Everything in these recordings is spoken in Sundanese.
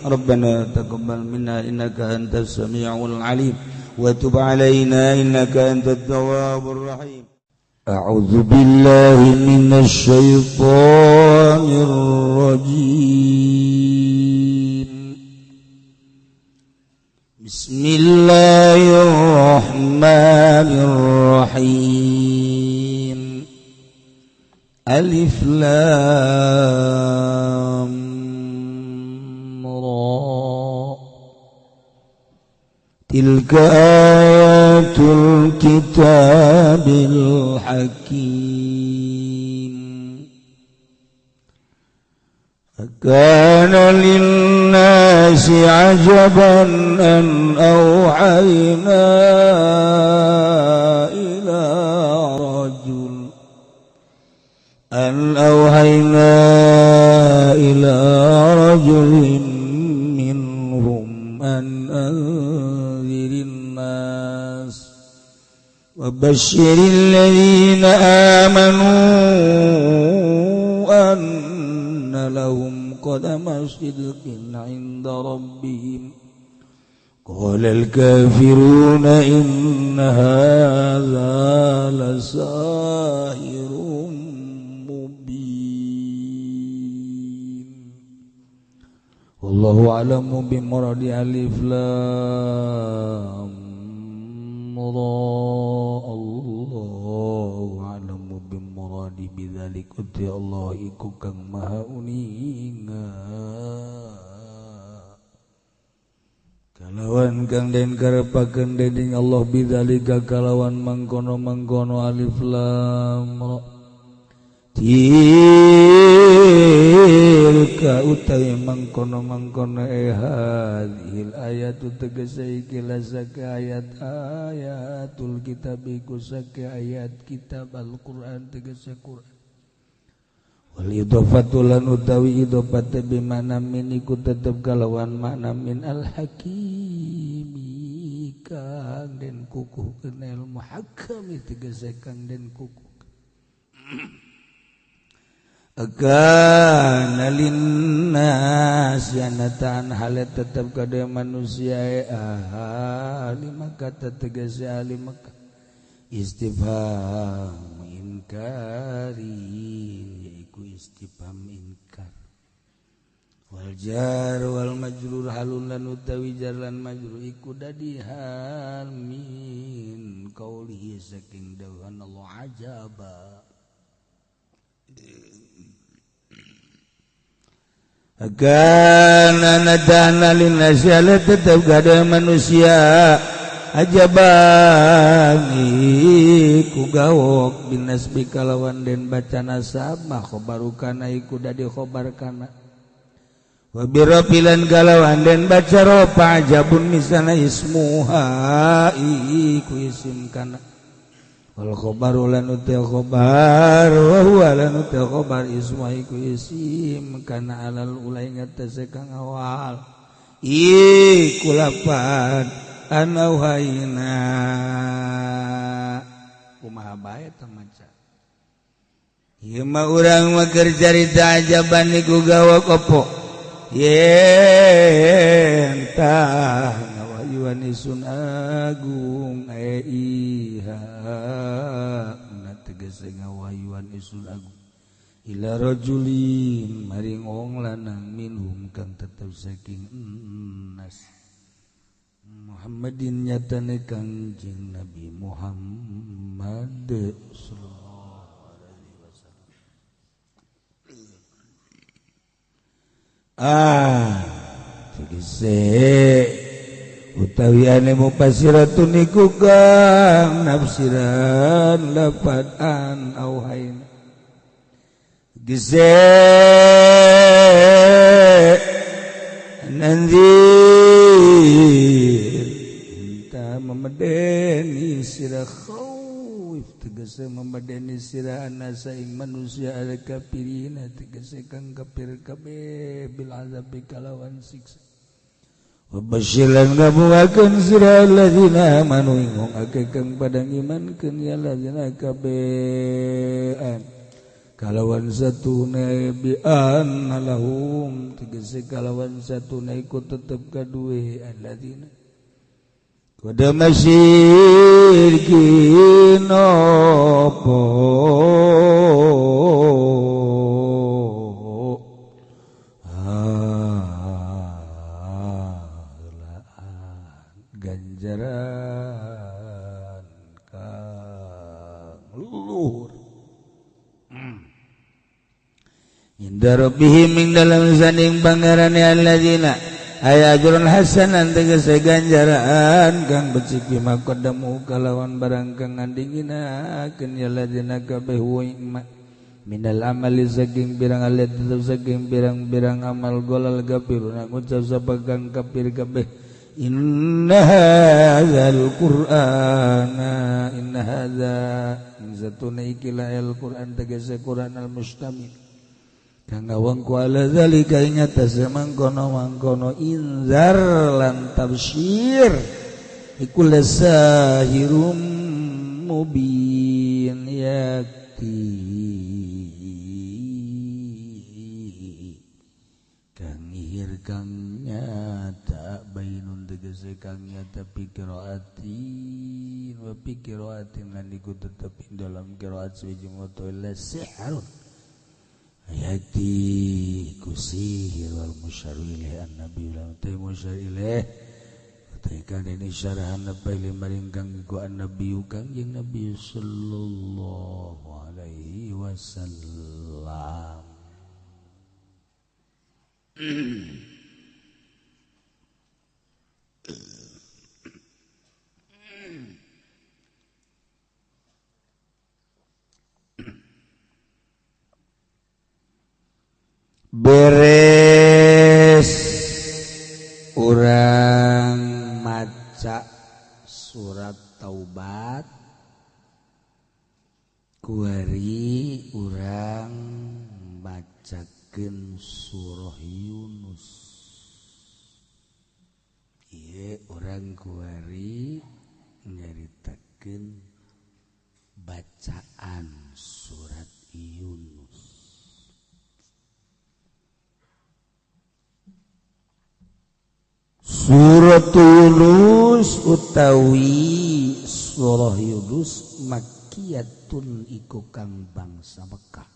Rabbana taqabbal minna innaka antas samiul alim wa tub alaina innaka antat tawwabur rahim. A'udzu billahi minasy syaithanir rajim. Bismillahirrahmanirrahim. Alif Lam Ra. Tilka ayatul kitabil hakim. Kana linnasi ajaban an awhayna ila rajul an awhayna ila rajulin minhum an anzirin nas wa basyiril ladzina amanu anna lahum qadama sidqin 'inda rabbihim. Qala al-kafiruna inna hadza lasahirun mubin. Wallahu a'lamu bimuradi alif lam ra. Allahu a'lamu bimuradi bidzalik. Ya Allah iku kang maha uninga kalawan kang den karepakeun dening Allah bidzalika kalawan mangkono-mangkono alif lam ra. Tilka utawi mangkono-mangkono hadhil ayatu tegese iki lasaka ayat ayatul kitab iku saka ayat kitab Al-Qur'an tegese Qur'an. Wal idhofatu lan utawi idhofate bi makna min iku tetep kalawan makna min al-hakimi kang den kukuh kenal muhakkami tegese kang den kukuh. Kana linnas yanatan hale tetep kada manusia ahli Makkah tegese ahli Makkah istifham inkari yaiku istifham inkar wal jar wal majrur halun lan utawi jar lan majrur iku dadi hal min qaulihi saking dawuhan Allah ajaba. Kana nadana linnasi tetap gada manusia ajaban iku gawok binasbi kalawan den baca nasab mah khobaru kana iku dadi khobar kana wa birafilan kalawan den baca rofa ajabun misana ismuha iku isim kana wal khobaru lan uti khobar wa huwa lan uti khobar ismu iku isim kana alal ulai ngatese kang awal iku lapan anauhaina kumaha bae teh maca ieu mah urang mah keur carita ajaban iku gawok opo yen tah ngawahyuan isun agung iha na tegese ngawahyuan isun agung ila rajulin maring wong lanang minhum kang tetep saking nas Muhammadin nyatane Kangjeng Nabi Muhammad sallallahu alaihi wasallam. Ah tegese utawi ane mufassiratun iku kang nafsiran lapat an auhain gese nanzir entah memedeni sira khawif tegese memedeni sira anasa ing manusia al kafirina tegese kang kafir kabeh bil azab kalawan siksa. Wabasyiran ngabuakeun sira alladzina amanu ing wong akeh kang padang imankeun ya alladzina kabehan kalawan satune bi anna lahum tegese kalawan satune iku tetep kaduwe alladzina kuda masyirkin apa ganjaran kang luhur inda rabbihim ing dalam sanding pangerane alladzina aya ajrun hasanan tegese ganjaran kang becik bima qaddamu kalawan barang kang ngandinginakeun ya alladzina kabeh wa minal amali saking pirang alit tetep saking pirang-pirang amal golal kafiruna ngucap sapa kang kafir kabeh inna hadzal qur'ana inna hadza zatuna ikila al-qur'an tegese Qur'an al-mustamil kang ngawangku ala zalika ing atase mangkono-mangkono inzar lan tabsyir iku lasahirum mubin yakti kang ngihir kang nyata bainun tegese kang nyata pikiraatin wa pikiraatin lan iku tetep ing dalam qiraat suwi maca la sihrun ayati ku sihir wal musyaru ilaih an-nabi lan ta musyar ilaih ketika dene syarahan apa maring kang iku an-nabi kang jeung nabi sallallahu alaihi wasallam. Beres urang maca surat Taubat kuari urang macakeun surah Yunus. Ieu urang kuari nyaritakeun bacaan surat Yunus. Surat Yunus utawi surah Yunus makkiyatun iku kang bangsa Mekah.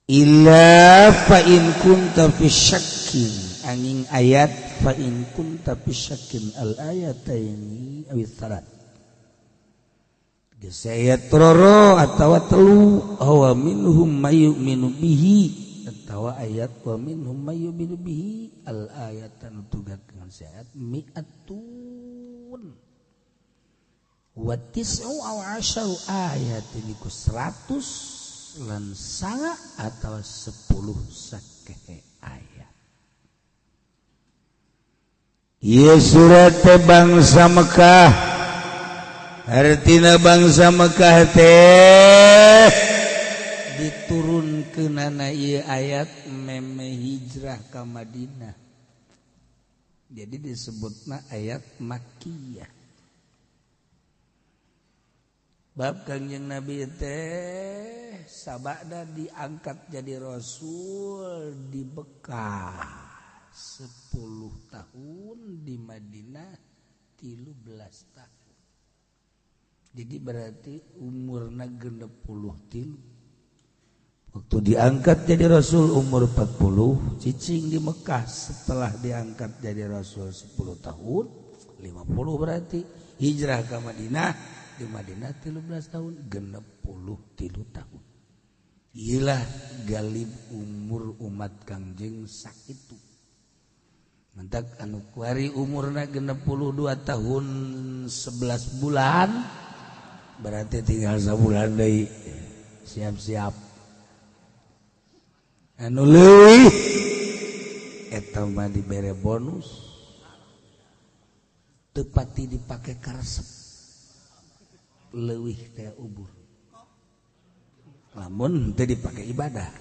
Illa fa in kunta fi syakkin angin ayat fa in kunta fi syakkin al ayataini awi salat. Geus ayat loro atawa telu awa minhum may yu'minu bihi atawa ayat wa minhum may yu'minu bihi al ayatan tugat dengan ayat mi'atun wa tis'u aw asyaru ayat iku 100 lan sanga atau 10 sakehe ayat. Ieu surat bangsa Mekah, artina bangsa Mekah teh diturunkeunana ieu ayat meme hijrah ka Madinah. Jadi disebutna ayat Makkiyah. Bab Kangjeng Nabi teh sabada diangkat jadi rasul di Mekah 10 tahun, di Madinah 13 tahun. Jadi berarti umurna 63. Waktu diangkat jadi rasul umur 40, cicing di Mekah setelah diangkat jadi rasul 10 tahun, 50 berarti hijrah ke Madinah, di Madinah 13 tahun, 63 tahun. Iyalah galib umur umat Kangjeng sakitu. Mentak anu kuari umurna 62 tahun 11 bulan, berarti tinggal sabulan deui. Siap-siap. Anu leuwih eta mah dibere bonus teu pati dipake karesep leuwih teh ubur lamun teu dipake ibadah,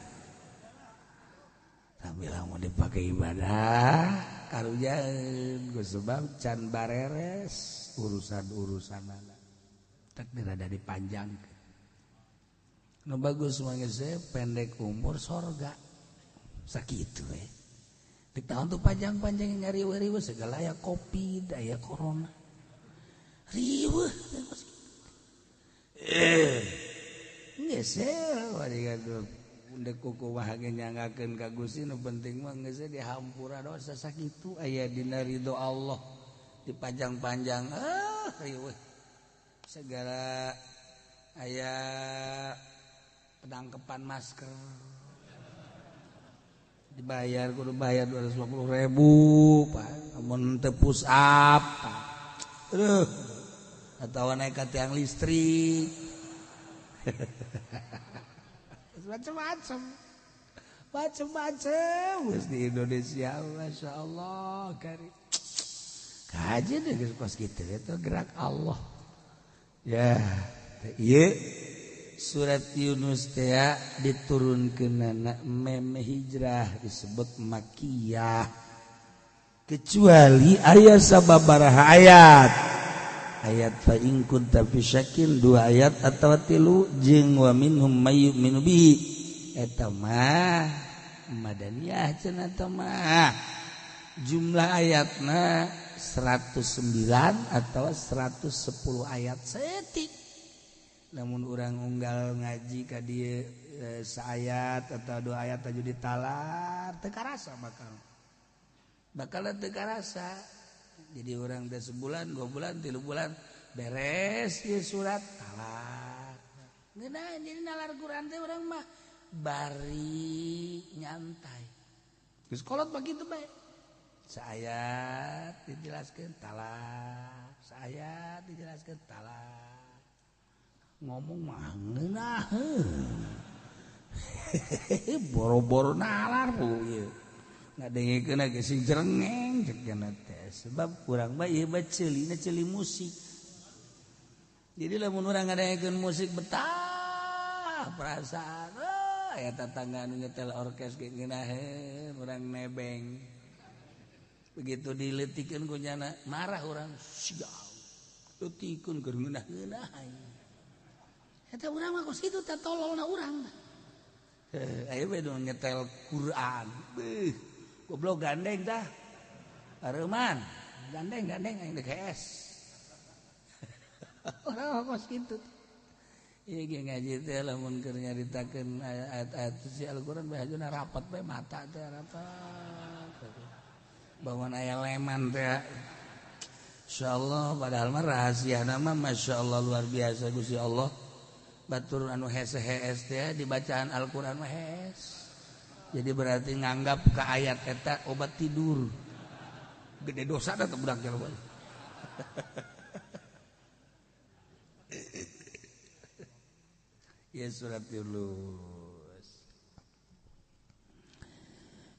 tapi lamun dipake ibadah karujaeun ku sebab can bareres urusan-urusanana tak rada dipanjangkeun. Nu bagus mah geus pendek umur sorga. Sakitu we. Di tahun tuh panjang-panjang ngariweuh-riweuh segala aya Covid, aya corona. Riweuh geus undek kuku wah ge nyangakeun ka Gusti nu penting mah geus dihampura dosa sakitu aya dina ridho Allah dipajang-panjang riweuh segala aya penangkepan masker dibayar kudu bayar 250.000 Pak mun teu push up aduh atawa naik ka tiang listrik macam-macam macam-macam geus di Indonesia Masya Allah kari kaji deh geus kos kitu eta gerak Allah ya ieu surat Yunus teh diturunkeunana meme hijrah disebut makiyah kecuali aya sababaraha ayat ayat fa in kunta fi syakkin 2 ayat atawa 3 jeung wa minhum may yu'minu bihi eta mah madaniyah cenah eta mah jumlah ayatna 109 atau 110 ayat setik. Namun orang unggal ngaji ka dieu saayat atau 2 ayat aju ditalar teu karasa bakal teu karasa. Jadi orang teh sebulan, 2 bulan, 3 bulan beres ieu surat talar. Ngeunah jadi nalar Quran teh urang mah bari nyantai. Geus kolot begitu bae. Saayat dijelaskeun talar, saayat dijelaskeun talar. Ngomong mah ngeunaheun. Boro-boro nalar bu ieu. Ngadengikeun ge sing jerengeng cek cenah teh sebab urang mah ieu mah ceulina ceuli musik. Jadi lamun urang ngadengikeun musik betah perasaan aya tetangga anu nyetel orkes ge ngeunaheun urang nebeng. Begitu dileutikeun ku nyana marah urang sial. Leutikeun keur ngeunah-ngeunah. Eta urang mah kos kitu teh tololna urang. Aya we nu nyetel Quran. Beuh, goblok gandeng tah. Areuman, gandeng-gandeng aing dek hees. Urang mah kos kitu. Ieu ge ngaji teh lamun keur nyaritakeun ayat-ayat suci Al-Qur'an bae hajuna rapat bae mata teh rapat. Bangun aya leman teh. Insyaallah padahal mah rahasiana mah masyaallah luar biasa Gusti Allah. Batur anu hese-hees teh dibacaan Al-Qur'an mah hees. Jadi berarti nganggap ke ayat eta obat tidur. Gede dosa da teh budak jelema. Ya surat Yunus.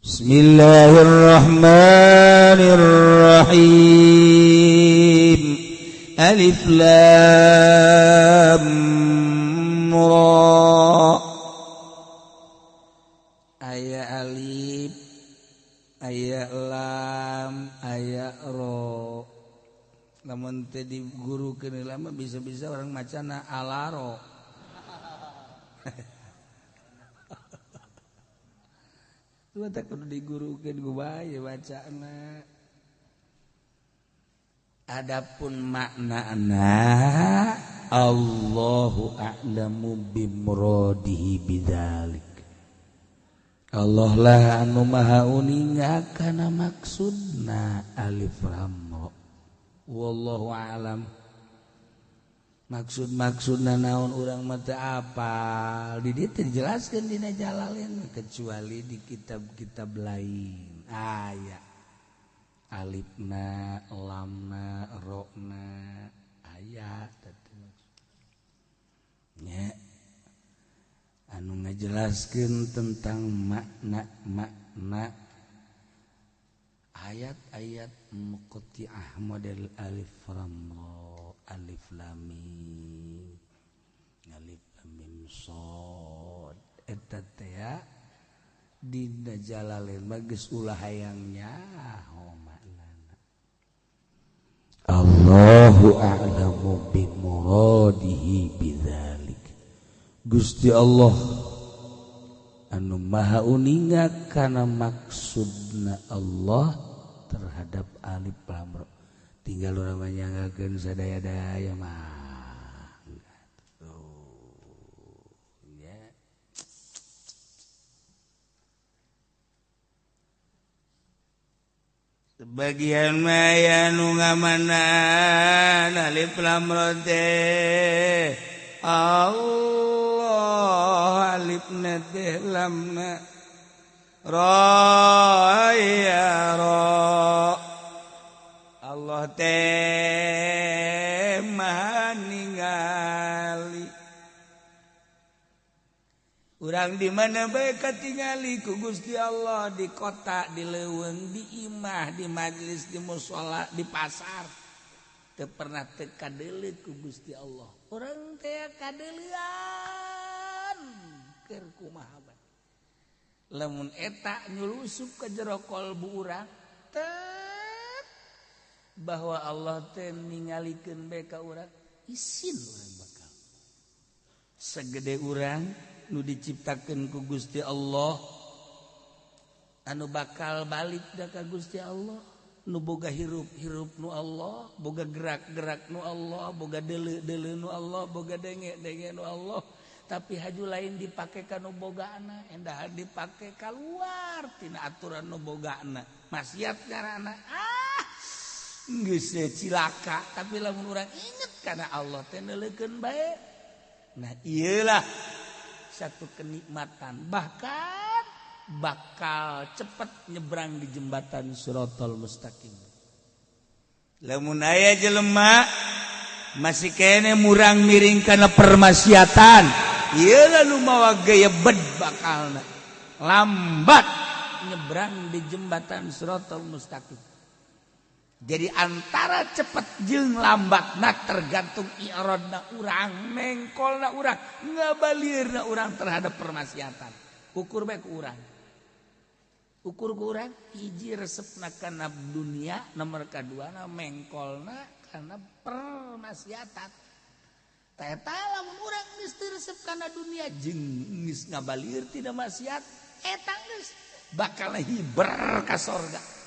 Bismillahirrahmanirrahim. Alif Lam Ra. Aya alif, aya lam, aya ro. Lamun teu digurukeun lama bisa-bisa orang macana alaro. Tuh teh kudu digurukeun ku bae bacana. Adapun maknana Allahu a'lamu bimuradihi bidzalik. Allah lah anu maha uninga kana maksudna alif lam ra. Wallahu a'lam. Maksud-maksudna naon urang mah teu apal. Di dieu teu dijelaskeun dina Jalalain kecuali di kitab-kitab lain. Aya alifna, lamna, rokna aya teh nya anu ngajelaskeun tentang makna-makna ayat-ayat muqatti'ah model alif lam ra, alif lam mim, alif lam mim shad eta teh dina Jalalain mah geus ulah hayang nyaho maknana. Allahu a'lamu bimuradihi bidzalik. Gusti Allah anu maha uninga kana maksudna Allah terhadap alif lam ra. Tinggal urang manyanggakeun sadaya-daya mah. Tuh ya. Sebagian maya nu ngamanan alif lam ra teh Allah alifna teh lamna ra ya ra. Allah teh maha ningali. Urang di mana bae katingali ku Gusti Allah, di kota, di leuweung, di imah, di majelis, di musala, di pasar. Teu pernah teu kadeuleu ku Gusti Allah. Urang teh kadeuleuan keur kumaha bae. Lamun eta nyulusup ka jero kolbu urang teh bahwa Allah teh ningalikeun bae ka urang, isin urang bakal. Segede urang nu diciptakeun ku Gusti Allah, anu bakal balik da ka Gusti Allah, nu boga hirup-hirup nu Allah, boga gerak-gerak nu Allah, boga deuleu-deuleu nu Allah, boga denge-denge nu Allah, tapi haju lain dipake ka nu bogaana, endah dipake kaluar tina aturan nu bogaana. Maksiat ngaranna ah geus cilaka, tapi lamun urang inget kana Allah teh neuleukeun bae. Nah, iyalah satu kenikmatan, bahkan bakal cepet nyebrang di jembatan Siratal Mustaqim. Lamun aya jelema masih kene murang miring kana permaksiatan, ieu lalu mawa gaya bed bakalna lambat nyebrang di jembatan Siratal Mustaqim. Jadi antara cepet jeung lambatna tergantung i'radna urang, mengkolna urang, ngabalirna urang terhadap permaksiatan. Ukur bae ku urang. Ukur ku urang hiji resepna kana dunia, nomor kaduana mengkolna kana permaksiatan. Tah eta lamun urang geus teu resep kana dunia jeung geus ngabalir tina maksiat, eta geus bakal hiber ka sorga.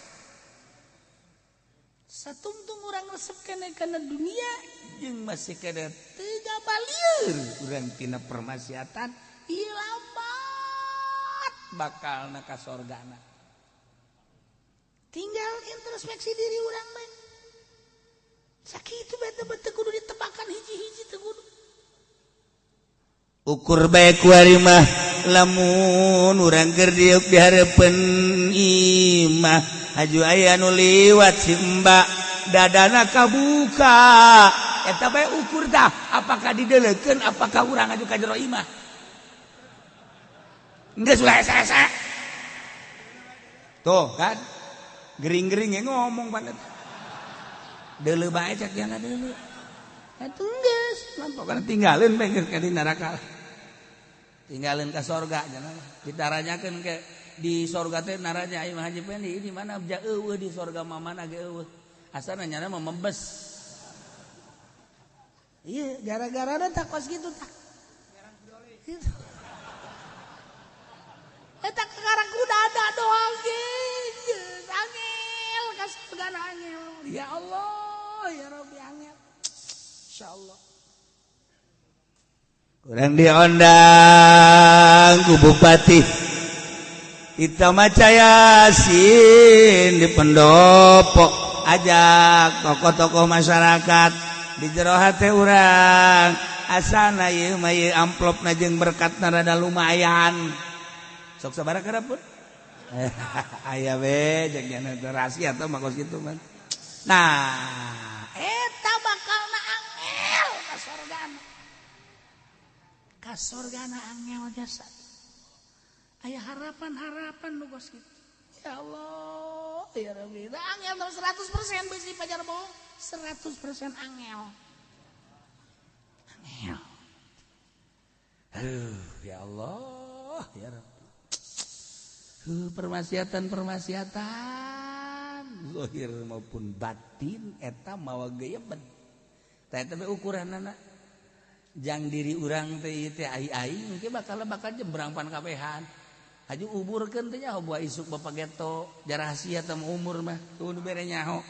Satungtung urang resep kene kana dunia jeung masih kene teu ngabalir urang tina permaksiatan, ieu lambat bakalna ka sorgana. Tinggal introspeksi diri urang mah. Sakitu bae teu kudu ditebakan hiji-hiji teu kudu. Ukur bae ku ari mah lamun urang keur diuk di hareupeun imah, haju aya nu liwat si mbak dadana kabuka, eta bae ukur tah apakah dideleukeun apakah urang aju ka jero imah. Geus ulah esa-esa. Tuh kan gering-gering ngomong panet. Deuleu bae cek jangan deuleu. Atuh geus lampok kana tinggalin bae geus ka di neraka. Tinggalin ka sorga jangan ditaranyakeun ke di sorga teh naranya ai mah Haji Pendi di mana ja eueuh di sorga mah mana ge eueuh. Asana nyana mah membes. Iya, gara-gara tah kos kitu tah. Gitu. Eta kakara kuda ada doang geus angel ka sorga angel. Ya Allah, ya Rabbi angel. Insyaallah. Kurang diondang ku bupati Ita maca Yasin di pendopo, ajak tokoh-tokoh masyarakat di jero hate urang asana ieu mah ieu amplopna jeung berkatna rada lumayan. Sok sabaraha karepun pun aya we jeung nya rahasia teh mah kos kitu mah. Nah, eta bakalna angel ka sorgana. Ka sorgana angel jasa. Aya harapan-harapan nu kos kitu. Ya Allah, ya Rabbi. Angel 100% beusi pajar bohong, 100% angel. Angel. Aduh, ya Allah, ya Rabbi. Permaksiatan-permaksiatan zahir maupun batin eta mawa geuyeun. Tah eta ukuranana. Jang diri urang teh ieu teh ai-ai engke bakal bakal jembrang pan kabehan. Haju uburkeun teh nyaho buah isuk bapak geto jarahasia teh umur mah tuh nu bere nyaho.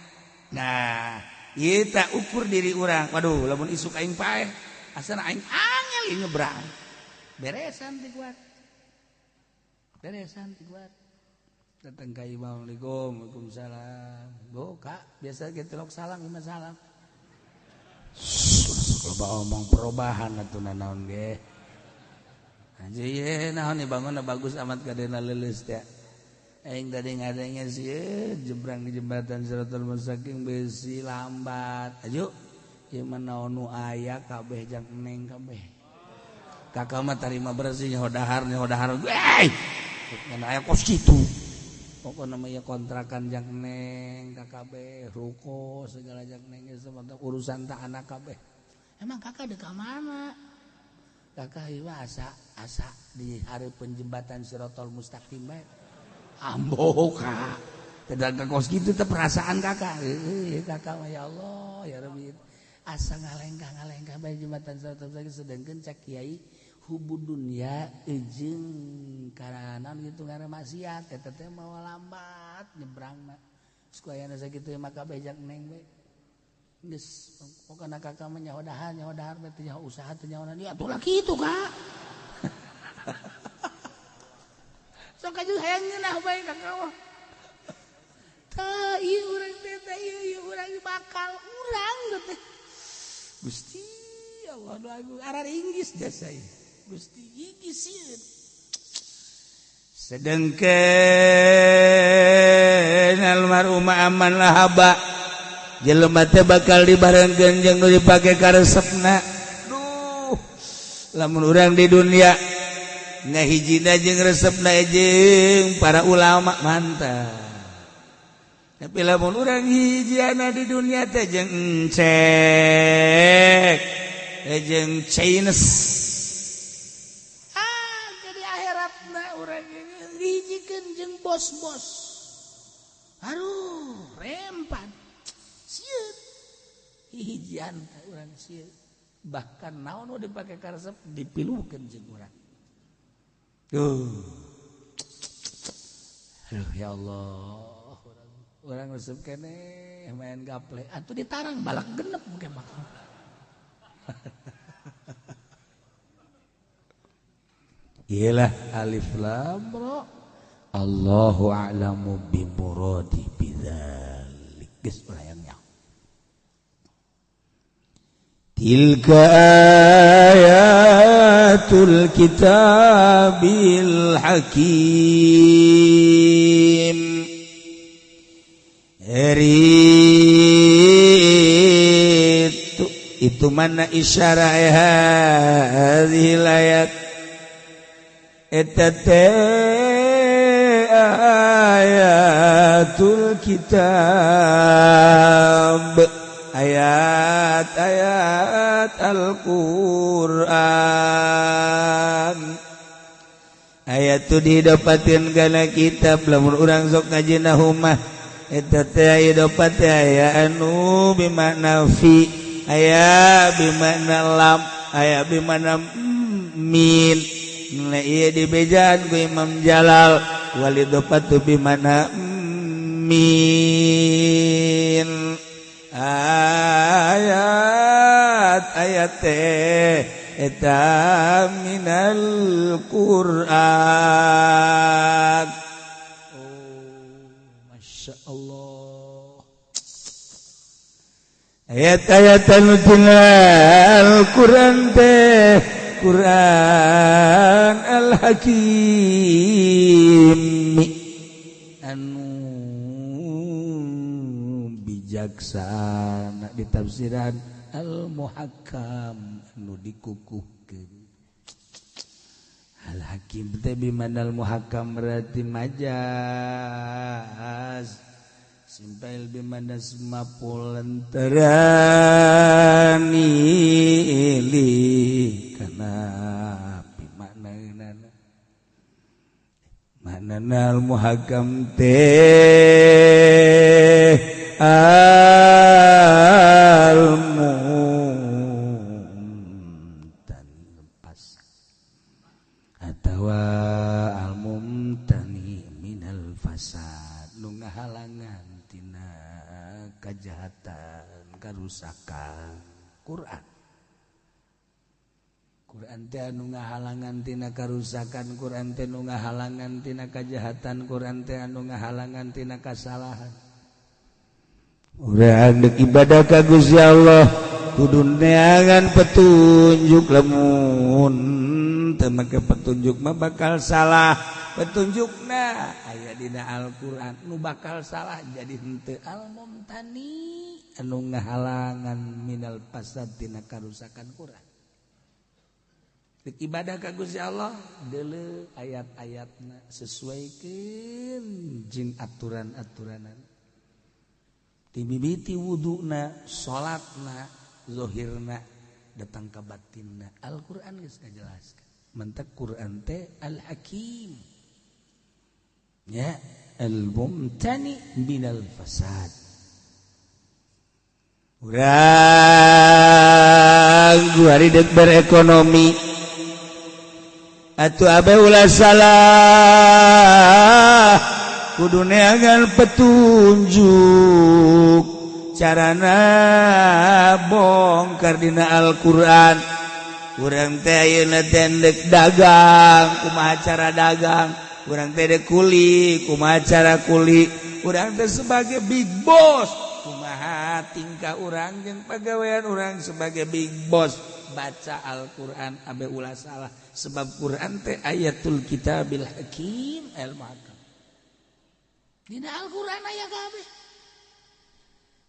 Nah, ieu teh ukur diri urang. Waduh, lamun isuk aing paeh, asana aing angel nyebrang. Beresan teh kuat. Beresan teh kuat. Datang ka imam, Assalamualaikum, waalaikumsalam. Bo, Kak, biasa ge telok salam imah salam. Loba omong perubahan atuh nanaon ge. Anjir ye naon bangunna bagus amat kadena leuleus teh. Aing tadi ngadenge sieun jebrang di jembatan Siratal Mustaqim besi lambat. Ayo ieu mah naon nu aya kabeh jang neng kabeh. Kakak mah tarima bersih nyaho dahar nyaho dahar. Wey! Ngan aya kos kitu. Pokokna mah ieu kontrakan jang neng KKB ruko segala jang neng geus urusan ta anak kabeh. Emang kakak deka mana? Kakak ieu asa asa di hareupeun jembatan Siratal Mustaqim bae. Ambo kak. Tidak kos kitu teh perasaan kakak. Kakak mah ya Allah ya Rabbi. Asa ngalengkah-ngalengkah bae jembatan Siratal Mustaqim sedengkeun cak kiai hubu dunya jeung karana gitu ngaran maksiat eta teh mawa lambat nyebrangna. Geus ku ayana sakitu mah kabeh jang neng bae. Geus pokona kakak mah nyaho dahar bae teh nyaho usaha teh nyaho naon atuh lah kitu kak. Sok aju hayang ngeunah bae kakak mah. Tah ieu urang teh tah ieu urang bakal urang teh. Gusti Allah doa agung araringgis jasa ieu. Gusti gigi sieun. Sedengkeun almarhum aman lahaba jelema teh bakal dibarengkeun jeung nu dipake karesepna. Duh, lamun urang di dunia ngahijina jeung resepna jeung para ulama mantap. Tapi lamun urang hijiana di dunia teh jeung encek jeung Chinese. Ah, jadi akhiratna urang ngahijikeun jeung bos-bos. Aduh, rempan. Sieun. Hijian teh urang sieun. Bahkan naon nu dipake karesep dipilukeun jeung urang. Duh. Aduh ya Allah. Urang resep keneh main gaple. Atuh ditarang balak genep ge mah. Iyalah alif lam ra. Allahu a'lamu bi muradi bidzalik. Geus ulah yang nyaho. Tilka ayatul kitabil hakim. Itu mana isyarah hadhil ayat eta teh ayatul kitab ayat-ayat Al-Qur'an ayat tu didapatin kana kitab lamun urang sok ngajina humah eta teh aya dapat aya anu bimakna fi aya bimakna lam aya bimakna min. Nah ieu dibejaan ku Imam Jalal walidopatu bimakna min. Ayat ayat teh eta minal Qur'an. Masya Allah. Ayat-ayat anu tina Al-Qur'an teh Qur'an Al-Hakim anu bijaksana ditafsiran Al-Muhakkam anu dikukuhkeun. Al-Hakim teh bimanal muhakkam berarti majas. Simpail bimana semapulenterani ili kana bimakna maknana al-muhakkam teh al-muntaha tina kajahatan karusakan. Quran Quran teh anu ngahalangan tina karusakan, Quran teh anu ngahalangan tina kajahatan, Quran teh anu ngahalangan tina kasalahan. Urang dek ibadah ka Gusti Allah kudu neangan petunjuk, lamun teu make petunjuk mah bakal salah. Petunjukna aya dina Al-Qur'an, nu bakal salah jadi henteu al-mumtani anu ngahalangan minal fasad tina karusakan Quran. Dek ibadah ka Gusti Allah deuleu ayat-ayatna sesuaikeun jeung aturan-aturanan. Timimiti wuduna, salatna, zohirna, datang ka batinna. Al-Qur'an geus ngajelaskeun. Mantak Qur'an teh Al-Hakim. Ya, al-mumtani minal fasad. Urang hari dek berekonomi atuh abe ulah salah kudu neangan petunjuk carana bongkar dina Al-Qur'an. Urang teh ayeuna teh dek dagang, kumaha cara dagang? Urang teh dek kuli, kumaha cara kuli? Urang teh sebagai big boss, kumaha tingkah urang jeung pagawean urang sebagai big boss? Baca Al-Qur'an abe ulah salah, sebab Qur'an teh ayatul kitabil hakim al muhakkam. Dina Al-Qur'an aya kabeh.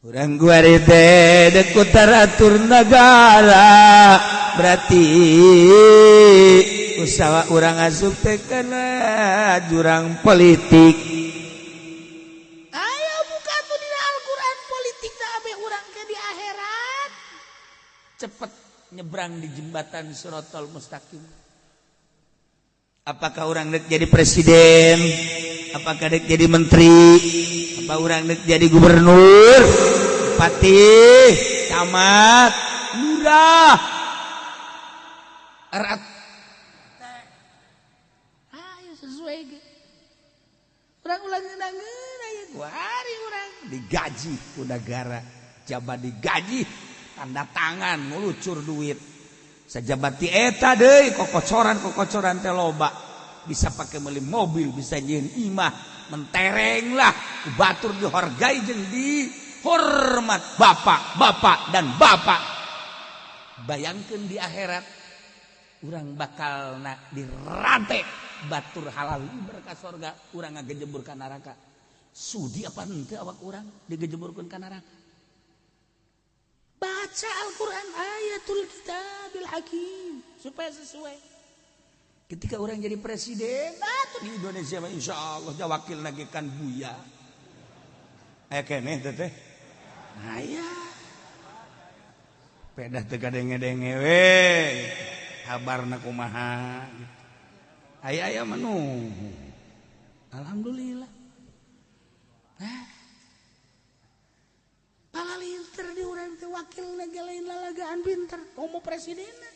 Urang guari teh dek taratur nagara, berarti usaha urang asup teh kana jurang politik. Ayo buka tuh dina Al-Qur'an politik da abe urang ke di akhirat cepet nyebrang di jembatan Sirotol Mustaqim. Apakah orang dek jadi presiden? Apakah dek jadi menteri? Apa orang dek jadi gubernur, bupati, camat, lurah, erat? Ayo sesuai ge. Urang ulah ngeunah aya hari urang digaji ku negara, jabat digaji, tanda tangan ngulucur duit. Sajabat ti eta deui kokocoran-kokocoran teh loba. Bisa pakai beli mobil, bisa nyieun imah, mentereng lah, batur dihargai jeung dihormat bapak, bapak dan bapak. Bayangkeun di akhirat urang bakal na dirantai batur halal berkah sorga, urang ngagejebur ka neraka. Sudi apa henteu awak urang digejeburkeun ka neraka? Baca Al-Quran ayatul kitabil hakim supaya sesuai. Ketika orang jadi presiden, atuh di Indonesia mah insya Allah wakil lagi kan Buya. Aya keneh teh teh. Aya. Pedah teu kadenge-denge we. Kabarna kumaha gitu. Aya aya mah nuhun. Alhamdulillah. Nah. Palalinter di urang teh wakil negara lain lalagaan pinter, komo presidenna.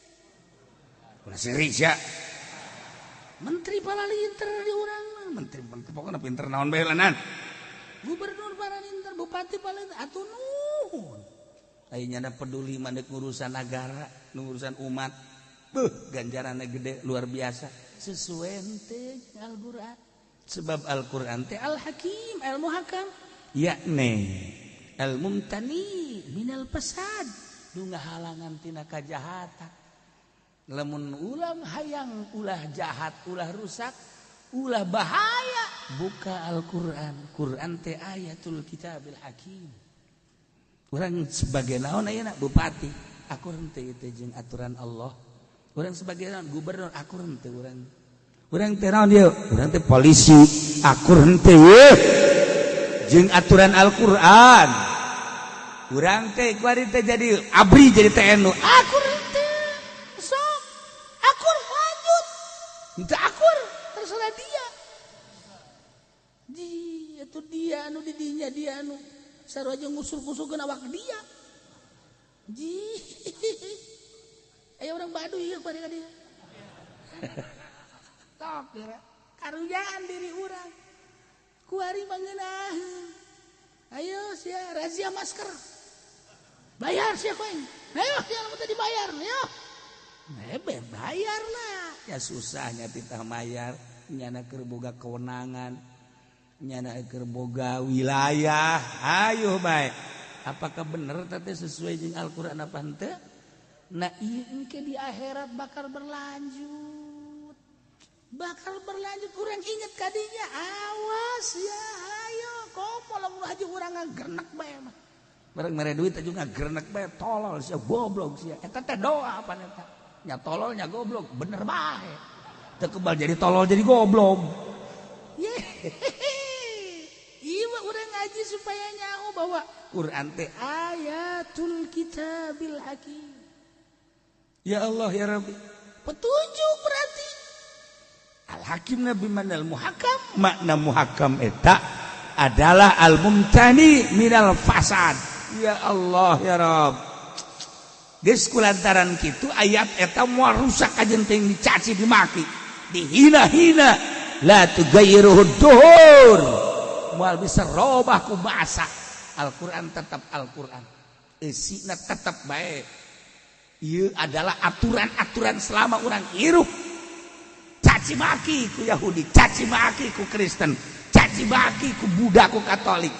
Ulah seri sia. Menteri palalinter di urang mah, menteri menteri pokokna pinter naon bae lanan. Gubernur palalinter, bupati palalinter, atuh nuhun. Aya nyana peduli mah deuk ngurusan negara, ngurusan umat. Beuh, ganjaranna gede luar biasa. Sesuai teh Al-Qur'an. Sebab Al-Qur'an teh Al-Hakim, Al-Muhakkam. Yakni al-mumtani minal fasad, nu ngahalangan tina kajahatan. Lamun ulang hayang ulah jahat, ulah rusak, ulah bahaya, buka Al-Qur'an. Qur'an teh ayatul kitabil hakim. Urang sebagai naon ayeuna bupati, akur henteu teh jeung aturan Allah. Urang sebagai naon gubernur, akur henteu urang. Urang teh naon ieu? Urang teh polisi, akur henteu ieu jeung aturan Al-Qur'an. Urang teh kuari teh jadi ABRI, jadi TNU, akur henteu. Sok akur lanjut. Henteu akur terserah dia. Di itu dia anu di dinya dia anu sarua jeung ngusul-ngusulkeun awak dia. Ji. Aya urang Baduy ieu kuari ka dieu. Tok karujaan diri urang. Kuari mah ngeunaheun. Aya sia razia masker. Bayar sia koeng. Ayo sia lamun teu dibayar, ayo. Nebe bayar lah. Ya susahnya titah mayar, nyana keur boga kewenangan, nyana keur boga wilayah. Ayo bae. Apakah bener teh sesuai jeung Al-Qur'an apa henteu? Nah ieu engke di akhirat bakal berlanjut. Bakal berlanjut urang inget kadinya. Awas ya, ayo komo lamun haji urang ngagernek bae mah. Bareng mere duit aja ngagernek bae tolol sia goblok sia. Eta teh doa apa eta? Nya tolol nya goblok, bener bae. Teu kebal jadi tolol jadi goblok. Ieu mah urang ngaji supaya nyaho bahwa Quran teh ayatul kitabil hakim. Ya Allah ya Rabbi. Petunjuk berarti. Al-Hakim nabi manal muhakam. Makna muhakam eta adalah al-mumtani minal fasad. Ya Allah ya Rabb. Geus kulantaran kitu ayat eta moal rusak kajen teh dicaci dimaki, dihina-hina. La tughayyiruhu duhur. Moal bisa robah ku bahasa. Al-Qur'an tetap Al-Qur'an. Eusina tetap bae. Ieu adalah aturan-aturan selama urang hirup. Caci maki ku Yahudi, caci maki ku Kristen, caci maki ku Buddha ku Katolik.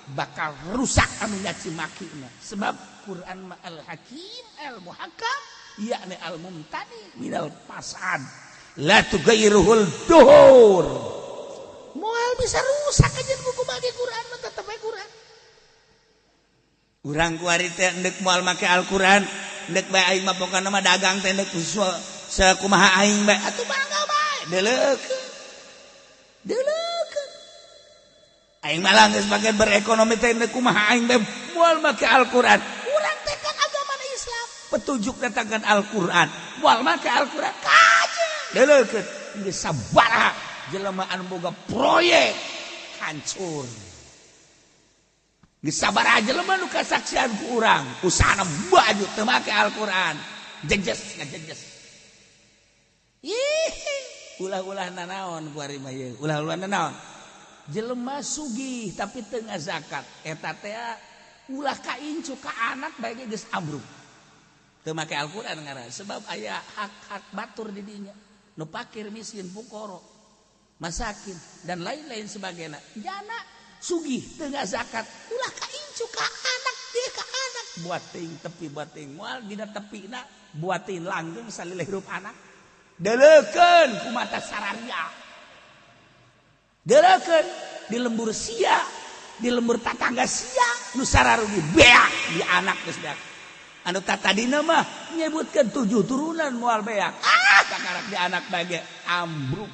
Bakal rusak anu nyaci makina. Sebab Quran ma al-Hakim al-Muhakkam yakni al-Mumtani minal fasad. La tughayyiruhul duhur. Moal bisa rusak aja buku bagi Quran mah tetep bae Quran. Urang kuari teh endek moal make Al-Quran, endek bae aing mah pokona mah dagang teh endek sakumaha aing bae atuh bangga bae deuleukeun. Deuleukeun. Aing malah geus make berekonomi teh endek kumaha aing bae moal make Al-Quran. Urang teh kan agama Islam, petunjuk datangkan Al-Quran. Moal make Al-Quran kajeun. Deuleukeun geus sabaraha jelema anu boga proyek hancur. Geus sabaraha jelema nu kasaksian ku urang, usahana baju teu make Al-Qur'an, jejes ngajejes. Ih, ulah-ulah nanaon ku ari mah ieu, ulah-ulah nanaon. Jelema sugih tapi teu ngazakat, eta teh ulah kaincu ka anak bae ge geus ambruk. Teu make Al-Qur'an ngaran sebab aya hak-hak batur di dinya. Nu pakir miskin fukara, masakin dan lain-lain sebagainya. Jana sugih teu ngazakat, ulah kaincu ka anak dia ka anak buat teuing tepi buat teuing moal dina tepina buat teuing langgeng salileh hirup anak. Deuleukeun ku mata sararia. Deuleukeun di lembur sia, di lembur tatangga sia, nu sararugi beak di anak geus beak. Anu tatadina mah nyebutkeun 7 turunan moal beak. Ah, kakarak di anak bae ge ambruk.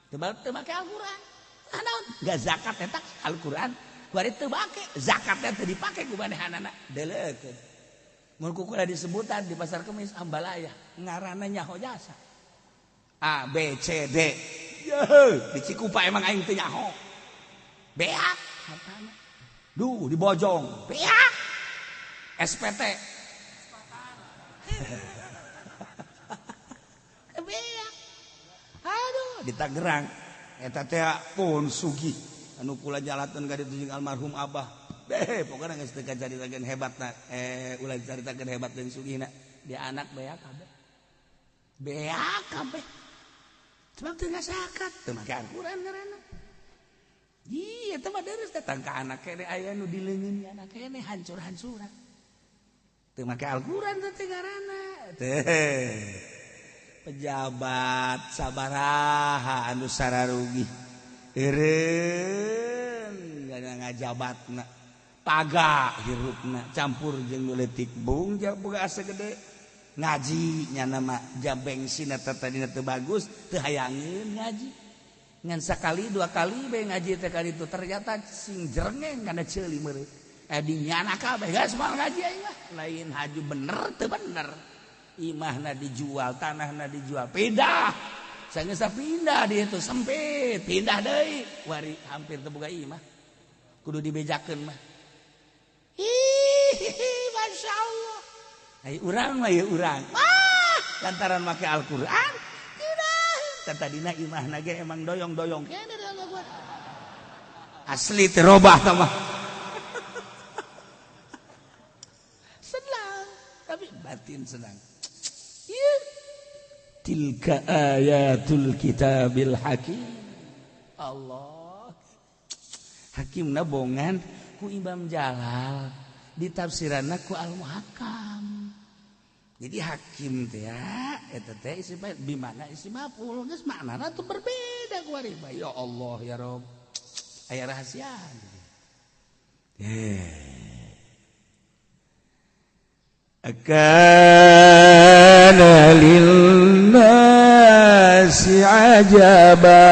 Teu make Al-Qur'an. Naon? Gak zakat eta Al-Qur'an. Kuari teu make, zakatnya teu dipake ku manehanana. Deuleukeun. Mun ku kula disebutan di pasar Kemis Ambalaya, ngaranna nyaho jasa. A B C D. Yeuh, di Cikupa emang aing teu nyaho. Beak hartana. Duh, di Bojong, beak. SPT. Beak. Aduh, di Tangerang eta teh pun sugih anu kula jalateun ka ditu jeung almarhum abah. Beh, pokona geus teu kacaritakeun hebatna, ulah caritakeun hebat jeung sugihna. Dia anak beak kabeh. Beak kabeh. Sebab teu ngazakat, teu make Al-Qur'an ngaranna. Ih, eta mah deres datang ka anak kene aya nu dileungeun anak kene hancur-hancuran. Teu make Al-Qur'an teh ngaranna. Teh. Pejabat sabaraha anu sararugi. Eureun ngajabatna. Paga hirupna campur jeung nu leutik bung boga asa gede. Ngaji nyana mah jam bensin eta tadina teu bagus, teu hayangeun ngaji. Ngan sakali dua kali bae ngaji teh kali itu ternyata sing jerengeng kana ceuli meureun. Di nyana kabeh geus moal ngaji aing mah. Lain haju bener teu bener. Imahna dijual, tanahna dijual, pindah. Sanggeus pindah di itu sempit, pindah deui. Wari hampir teu boga imah. Kudu dibejakeun mah. Ih, Masya Allah. Ai urang mah ya urang. Wah, lantaran make Al-Qur'an. Tidak. Tadina imahna ge emang doyong-doyong. Asli terobah tah mah. Batin senang. Ieu tilka ayatul kitabil hakim. Allah. Hakimna bongan ku Imam Jalal, ditafsiranna ku Al-Muhakkam. Jadi hakim teh ya eta teh isi bimana isi maf'ul geus maknana tuh berbeda ku ari. Ya Allah ya Rob. Aya rahasia. Akana linnasi ajaba.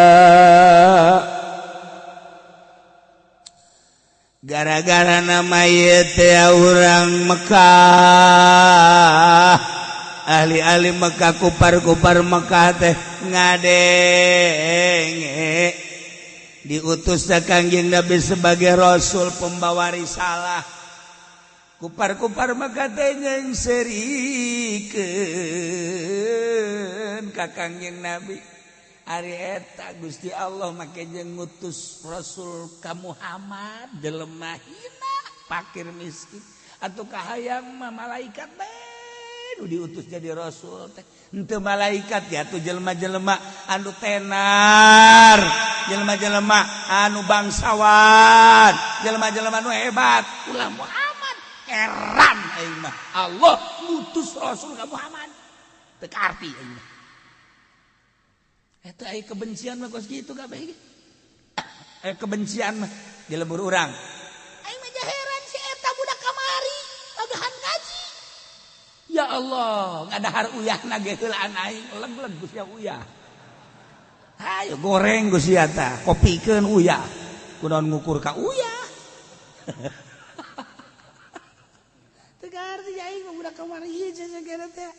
Gara-gara nama ieu teh urang Mekah, ahli-ahli Mekah, kupar-kupar Mekah teh ngadenge diutus Kangjeng Nabi sebagai rasul pembawa risalah. Kupar-kupar Mekah teh nyengserikeun ka Kangjeng Nabi. Ari eta Gusti Allah make jeung ngutus rasul ka Muhammad jelema hina fakir miskin atuh kahayang mah malaikat bae nu diutus jadi rasul teh henteu malaikat ya atuh jelema-jelema anu tenar, jelema-jelema anu bangsawan, jelema-jelema anu hebat ulah Muhammad. Heran aing mah Allah ngutus rasul ka Muhammad teu kaarti aing mah. Eta aya kebencian mah kos kitu kabeh ge. Aya kebencian mah di lembur urang. Aing mah heran si eta budak kamari lagahan ngaji. Ya Allah, ngadahar uyahna ge heulaan aing leg-leg ku sia uyah. Hayo goreng ku sia tah, kopikeun uyah. Kunaon ngukur ka uyah. Teu kaarti aing mah budak kamari ieu sagala teh.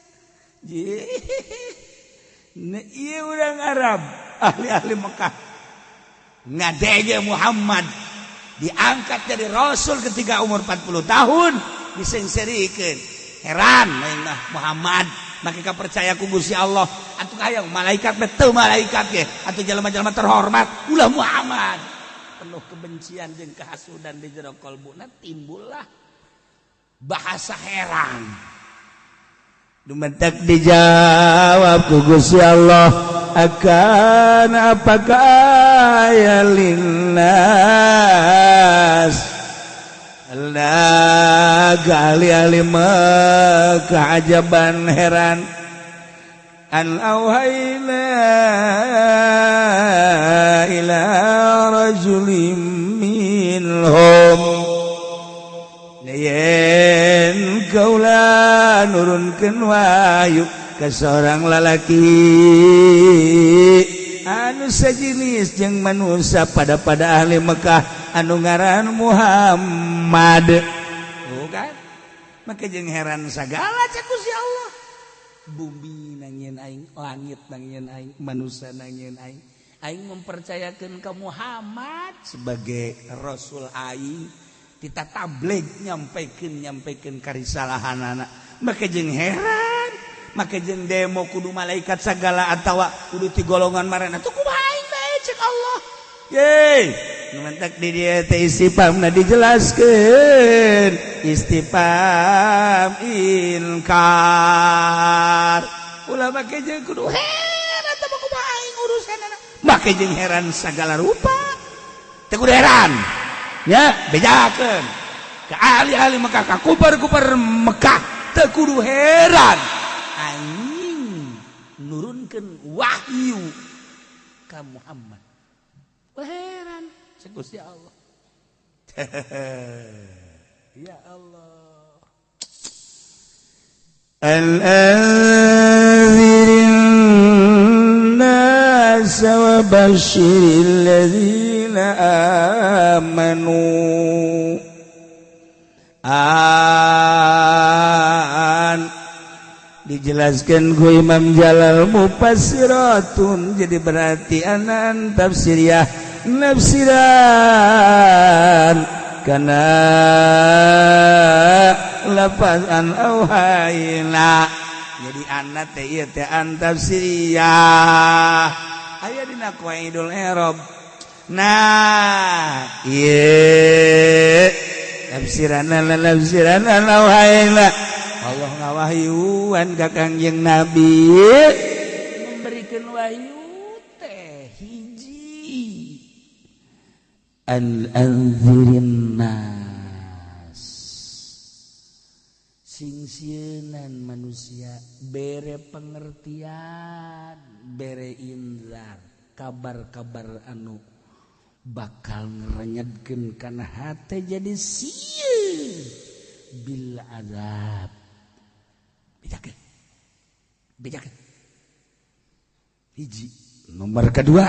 Iya orang Arab ahli-ahli Mekah ngadege Muhammad diangkat jadi rasul ketika umur 40 tahun disengserikeun. Heran mah Muhammad make percaya ku Gusti Allah atuh hayang malaikat betul malaikat ge atuh jelema-jelema terhormat ulah Muhammad. Penuh kebencian jeung kehasudan di jero kalbuna timbullah bahasa heran. Dumentek dijawab ku Gusti Allah akan apakah ya linnas la ahli-ahli keajaban heran an auhayna ila rajulim minhum yen kaula nurunkeun wahyu ka seorang lalaki anu sejenis jeung manusia pada ahli Mekah anu ngaran Muhammad. Oh kan make jeung heran sagala cek Gusti Allah. Bumi nangieun aing, langit nangieun aing, manusia nangieun aing. Aing mempercayakeun ka Muhammad sebagai rasul aing. Kita tabligh nyampaikan karisalahanana make jeung heran make jeung demo kudu malaikat sagala atawa kudu ti golongan marana tuh kumaha aing bae cek Allah. Yeay nu mentak di dieu teh istifhamna dijelaskeun istifham inkar ulah make jeung kudu heran teh kumaha aing urusanana make jeung heran sagala rupa teh kudu heran. Ya, bejakeun ke ahli-ahli Mekah, ka kupar-kupar Mekah teu kudu heran anjing nurunkeun wahyu ka Muhammad. Wah heran cek Gusti Allah. Ya Allah. Al-anzirin nas wa basyiril ladzina amanu an dijelaskan ku Imam Jalal mufassiratun jadi berarti anan tafsiriyah nafsiran kana lafaz an auhayna jadi anna teh ieu teh an tafsiriyah aya dina qaidul i'rab. Nah, ieu tafsiran auhayna Allah ngawahyuan ka Kangjeng Nabi, memberikan wahyu teh hiji, an anzirin nas, sing sieunan manusia, bere pengertian, bere inzar, kabar-kabar anu bakal ngerenyedkeun kana hate jadi sieun bil azab. Bejakeun, bejakeun hiji. Nomor kedua,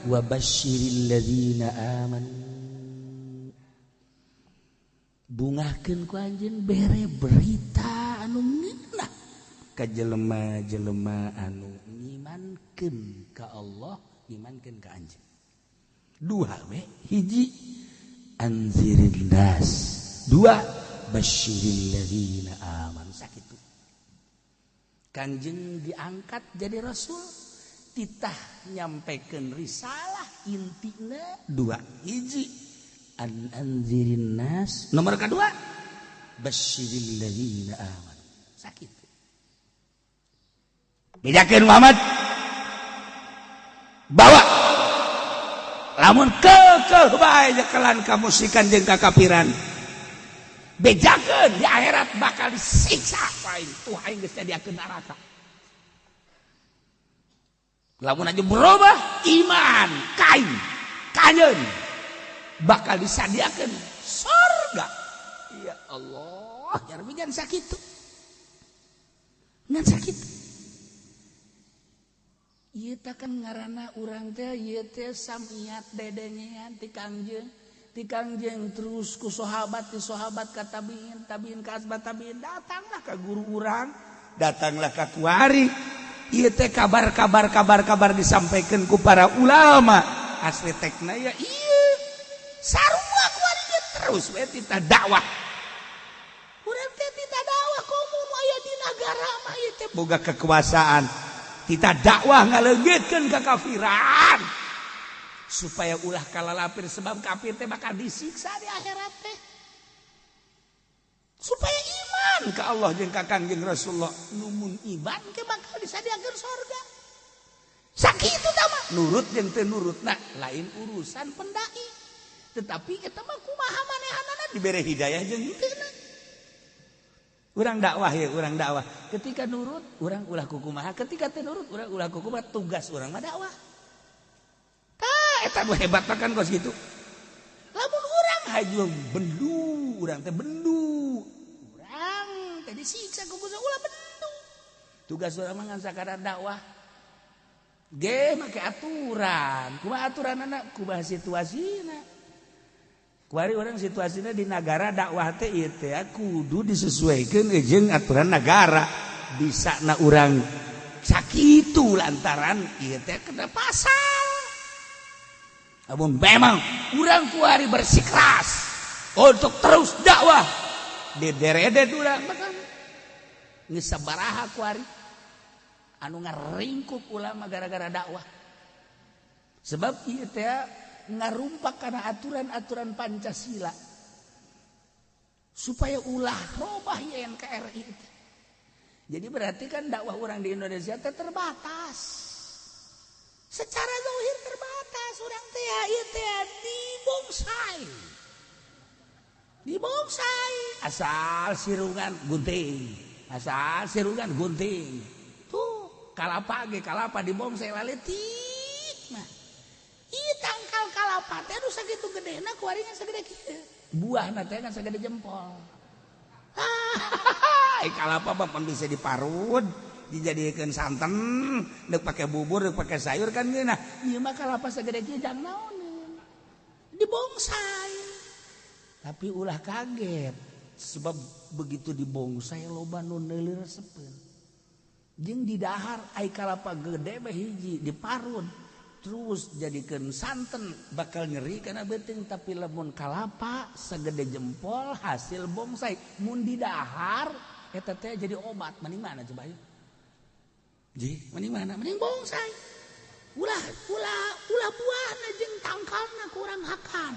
wa basyiril ladzina amanu, bungahkeun ku anjeun, bere berita anu ngeunah ka jelema-jelema anu ngimankeun ka Allah, ngimankeun ka anjeun. Dua we, hiji anzirin nas, dua basyiril ladzina amanu. Sakitu Kanjeng diangkat jadi rasul, titah nyampaikan risalah, intina dua, hiji an anzirin nas, nomor kedua basyiril ladzina amanu. Sakitu bejakeun Muhammad, bawa lamun kekeh bae jekelan kamusikan jeung kakafiran, bejakeun di akhirat bakal disiksa aing tuh, aing geus nyadiakeun neraka. Lamun aja berubah iman kain kanyeun bakal disadiakeun surga. Ya Allah, ya Rabbi, ngan sakitu, ngan sakitu. Ieu teh kan ngaranna urang teh ieu teh samiat dedengean ti Kangjeng, ti Kangjeng terus ku sahabat, ti sahabat ka tabiin, tabiin ka asbat tabiin, datanglah ka guru urang, datanglah ka kuari. Ieu teh kabar-kabar kabar-kabar disampaikan ku para ulama asli tekna ya ieu sarua kuari ge terus we tita dakwah. Urang teh tita dakwah komo nu aya di nagara mah ieu teh boga kekuasaan, tita dakwah ngaleungitkeun kakafiran supaya ulah kalalapir, sebab kafir teh bakal disiksa di akhirat teh, supaya iman ke Allah jeung ka Kangjeng Rasulullah. Numun iman ke bakal disadiakeun sorga. Sakitu tah mah nurut jeung teu nurut nah lain urusan pendai, tetapi eta mah kumaha manehanana dibere hidayah jeung henteu. Urang dakwah ya, urang dakwah ketika nurut urang ulah kukumaha, ketika teu nurut urang ulah kukumaha, tugas urang mah dakwah. Tah eta nu hebat mah kan kos kitu. Lamun urang haju bendu, urang teh bendu, urang teh disiksa ku Gusti, ulah bendu. Tugas urang mah ngan sakadar dakwah ge make aturan, kumaha aturanana, kumaha situasina. Kuari orang situasinya di negara dakwah teh ieu teh kudu disesuaikan jeung aturan negara. Bisa na urang sakitu lantaran ieu teh kena pasal. Namun memang urang kuari bersikeras untuk terus dakwah, dederede urang mah geus sabaraha kuari anu ngaringkuk ulama gara-gara dakwah. Sebab ieu teh ngarumpak karena aturan-aturan Pancasila supaya ulah robah NKRI itu. Jadi berarti kan dakwah orang di Indonesia teh terbatas. Secara zahir terbatas, orang teh ieu teh dibongsai. Dibongsai asal sirungan gunting, asal sirungan gunting. Tuh kalapa ge kalapa dibongsai laletik mah. Ieu tangkal kalapa teh anu sakitu gedena kuari ngan sagede kieu. Buahna teh ngan sagede jempol. Ah, kalapa mah pan bisa diparut, dijadikeun santen, deuk pake bubur, deuk pake sayur kan ngeunah. Ieu mah kalapa sagede kieu jang naoneun. Dibongsai. Tapi ulah kaget, sebab begitu dibongsai loba nu neuli resepeun. Jeung didahar ai kalapa gede mah hiji diparut, terus jadikeun santen bakal nyeri karena beuteung. Tapi lamun kalapa segede jempol hasil bongsai mun didahar eta teh jadi obat. Mending mana coba yuk? Ji, mending mana? Mending bongsai. Ulah ulah ulah buahna jeung tangkalna kurang hakan.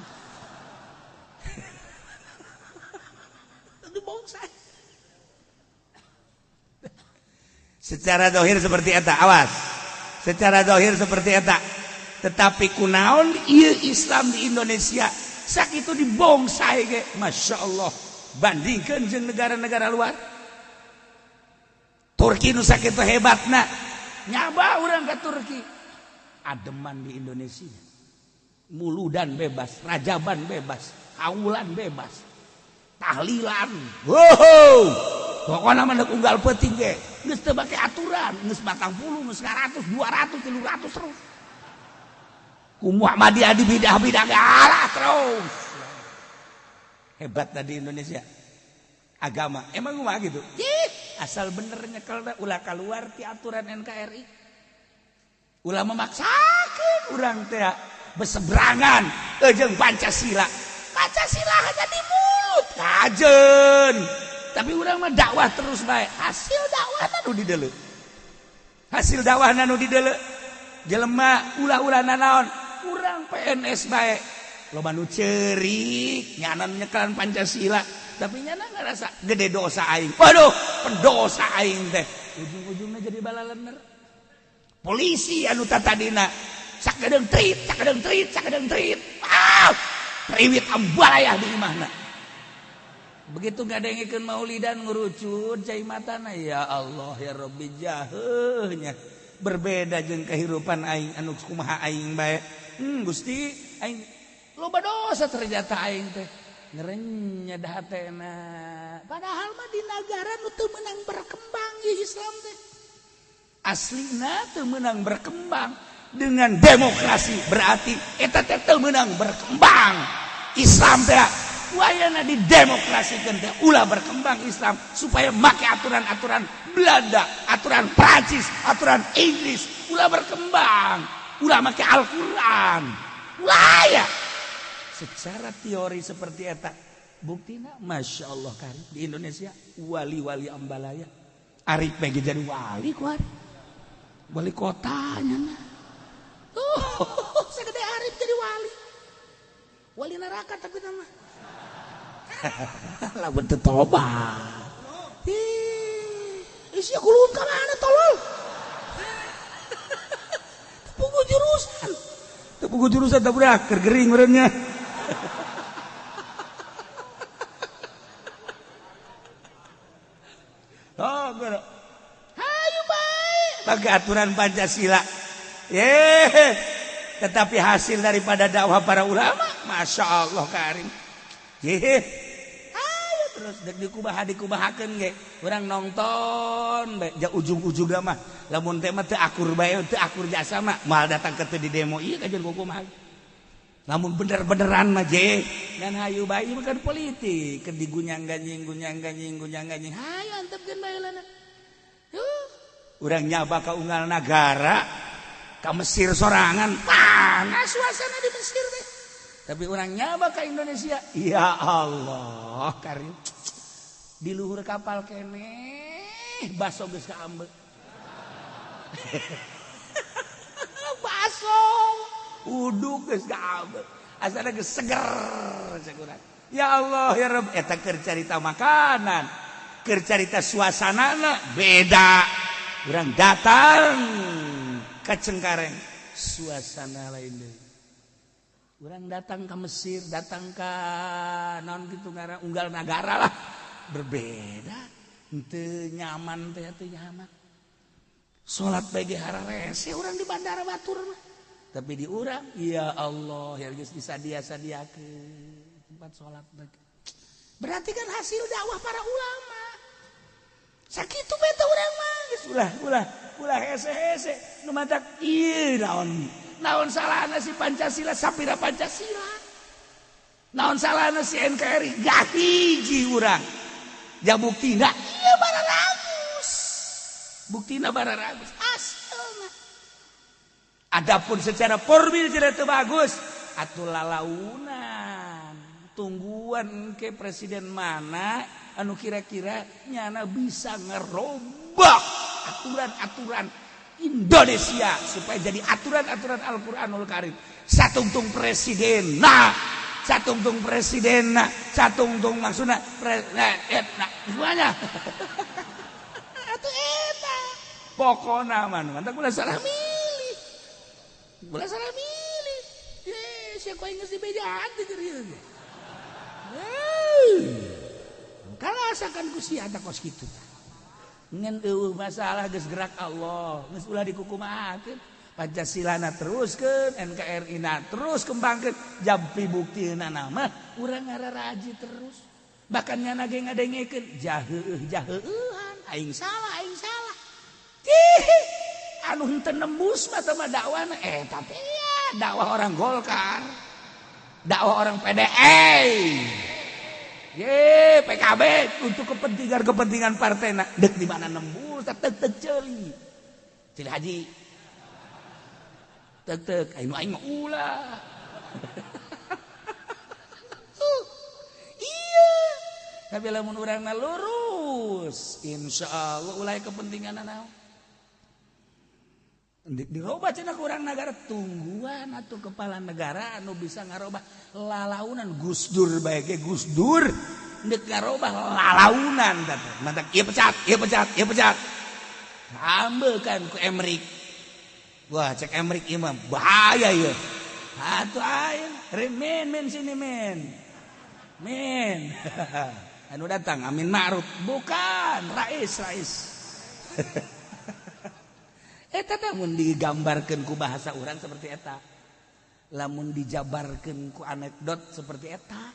Itu bongsai. Secara dohir seperti eta, awas. Secara dohir seperti eta. Tetapi kunaon ieu Islam di Indonesia sakitu dibongsai ge, Masya Allah. Bandingkeun jeung negara-negara luar. Turki nu sakitu hebatna, nyaba urang ke Turki. Ademan di Indonesia. Muludan bebas, rajaban bebas, haulan bebas, tahlilan. Wow. Pokokna mah unggal peuting ge geus teu make aturan, geus 40, geus 100, 200, 300 terus. Ku Muhammadiyah di bidah-bidah galah terus. Hebat tadi Indonesia. Agama emang kumaha gitu? Ih, asal bener nyekel ulah keluar ti aturan NKRI. Ulah memaksakeun urang teh beseberangan jeung Pancasila. Pancasila hanya di mulut kajen. Tapi urang mah dakwah terus bae. Hasil dakwah nu dideuleu. Hasil dakwah nu dideuleu. Jelema ulah-ulah nanaon, urang PNS bae. Loba nu ceurik, nyana nyekelan Pancasila, tapi nyana ngarasa gede dosa aing. Waduh, pendosa aing teh. Ujung-ujungnya jadi balalener. Polisi anu tatadina sakedeung trit, sakedeung trit, sakedeung trit. Ah, priwit ambalayah di imahna. Begitu ngadengikeun maulidan ngurucut cai matana, ya Allah ya Rabbi jaheuhnya. Berbeda jeung kehidupan aing anu kumaha aing bae. Gusti aing loba dosa ternyata aing teh. Ngerenyed hatena. Padahal mah di nagara nu teu meunang berkembang ieu Islam teh. Aslina teu meunang berkembang dengan demokrasi, berarti eta teh teu meunang berkembang. Islam teh wayana didemokrasikan teh ulah berkembang Islam supaya make aturan-aturan Belanda, aturan Prancis, aturan Inggris, ulah berkembang, ulah make Al-Qur'an. Ulah ya. Secara teori seperti eta, buktina Masya Allah kan di Indonesia wali-wali ambalaya. Arif bagi jadi wali kuat. Wali kotanya nah. Oh, segede Arif jadi wali. Wali neraka tapi nama. Lah bentuk tobat. Ih, isi kulun ka mana tolol? Tepugu jurusan. Tepugu jurusan tak budak keur gering meureunnya. Oh, guru. Hayu bae bagi aturan Pancasila. Ye, tetapi hasil daripada dakwah para ulama, Masya Allah karim. Ye, ayo terus dek dikubaha dikubahakeun ge. Urang nonton bae ja ujung-ujungna mah lamun teh mah teu akur bae, teu akur jasa mah moal datang ke teu di demo ieu kajian kumaha. Lamun bener-beneran mah je dan hayu bae mah kan politik keur digunyang-ganjing gunyang-ganjing gunyang-ganjing. Hayu antepkeun bae lana. Urang nyaba ka unggal nagara ka Mesir sorangan panas suasana di Mesir teh. Tapi urang nyaba ka Indonesia, ya Allah karim. Di luhur kapal keneh baso geus kaambe. Baso uduk geus kaambe. Asana geus seger cek urang. Ya Allah ya Rabb, eta keur carita makanan, keur carita suasanana beda. Urang datang ke Cengkareng, suasana lain deui. Urang datang ke Mesir, datang ke non gitu ngaran unggal nagara lah, berbeda. Henteu nyaman teh teu nyaman. Salat bae ge hararese urang di bandara batur mah. Tapi di urang, ya Allah, ya geus disadia-sadiakeun tempat salat bae. Berarti kan hasil dakwah para ulama. Sakitu bae teh urang mah geus ulah ulah ulah hese-hese nu matak ieu naon. Naon salahna si Pancasila sapira Pancasila. Naon salahna si NKRI gak hiji urang. Ja buktina ieu bararagus. Buktina bararagus hasilna. Adapun secara formil tidak teu bagus atuh lalaunan. Tungguan ke presiden mana anu kira-kira nyana bisa ngerobak aturan-aturan Indonesia supaya jadi aturan-aturan Al-Qur'anul Karim. Satungtung presiden nah, satungtung presiden nah, satungtung maksudna nah, semuanya. Atuh eta. Pokona mah mantap ulah salah milih. Ulah salah milih. Ye, sia ku aing geus dibejaan teh keur ieu. Kalasakan ku sia tah kos kitu tah. Ngan eueuh masalah geus gerak Allah, geus ulah dikukumahakeun. Pancasila na teruskeun, NKRI na terus kembangkeun, jampi buktina mah urang ngararaji terus. Bahkan nyana ge ngadengekeun jaheueuh jaheueuhan, aing salah, aing salah. Cih, anu henteu nembus mah teh mah dakwana eta teh ya, dakwah orang Golkar, dakwah orang PDI. Ye, PKB untuk kepentingan-kepentingan partai na dek di mana nembus tek tek ceuli. Ceuli haji. Tek tek aing aing mah ulah. Iya. Tapi lamun urangna lurus, insyaallah ulah kepentingan naon. Dirobah cenah ku urang negara tungguan atuh kepala negara anu bisa ngarobah lalaunan Gus Dur bae ge Gus Dur deuk ngarobah lalaunan teh mantak ieu pecat ieu pecat ieu pecat ambekan ku Emrik. Wah cek Emrik ieu mah bahaya ieu atuh aing men men sini men men anu datang Amin Ma'ruf bukan Rais Rais. Eta teh mun digambarkeun ku bahasa urang seperti eta. Lamun dijabarkeun ku anekdot seperti eta.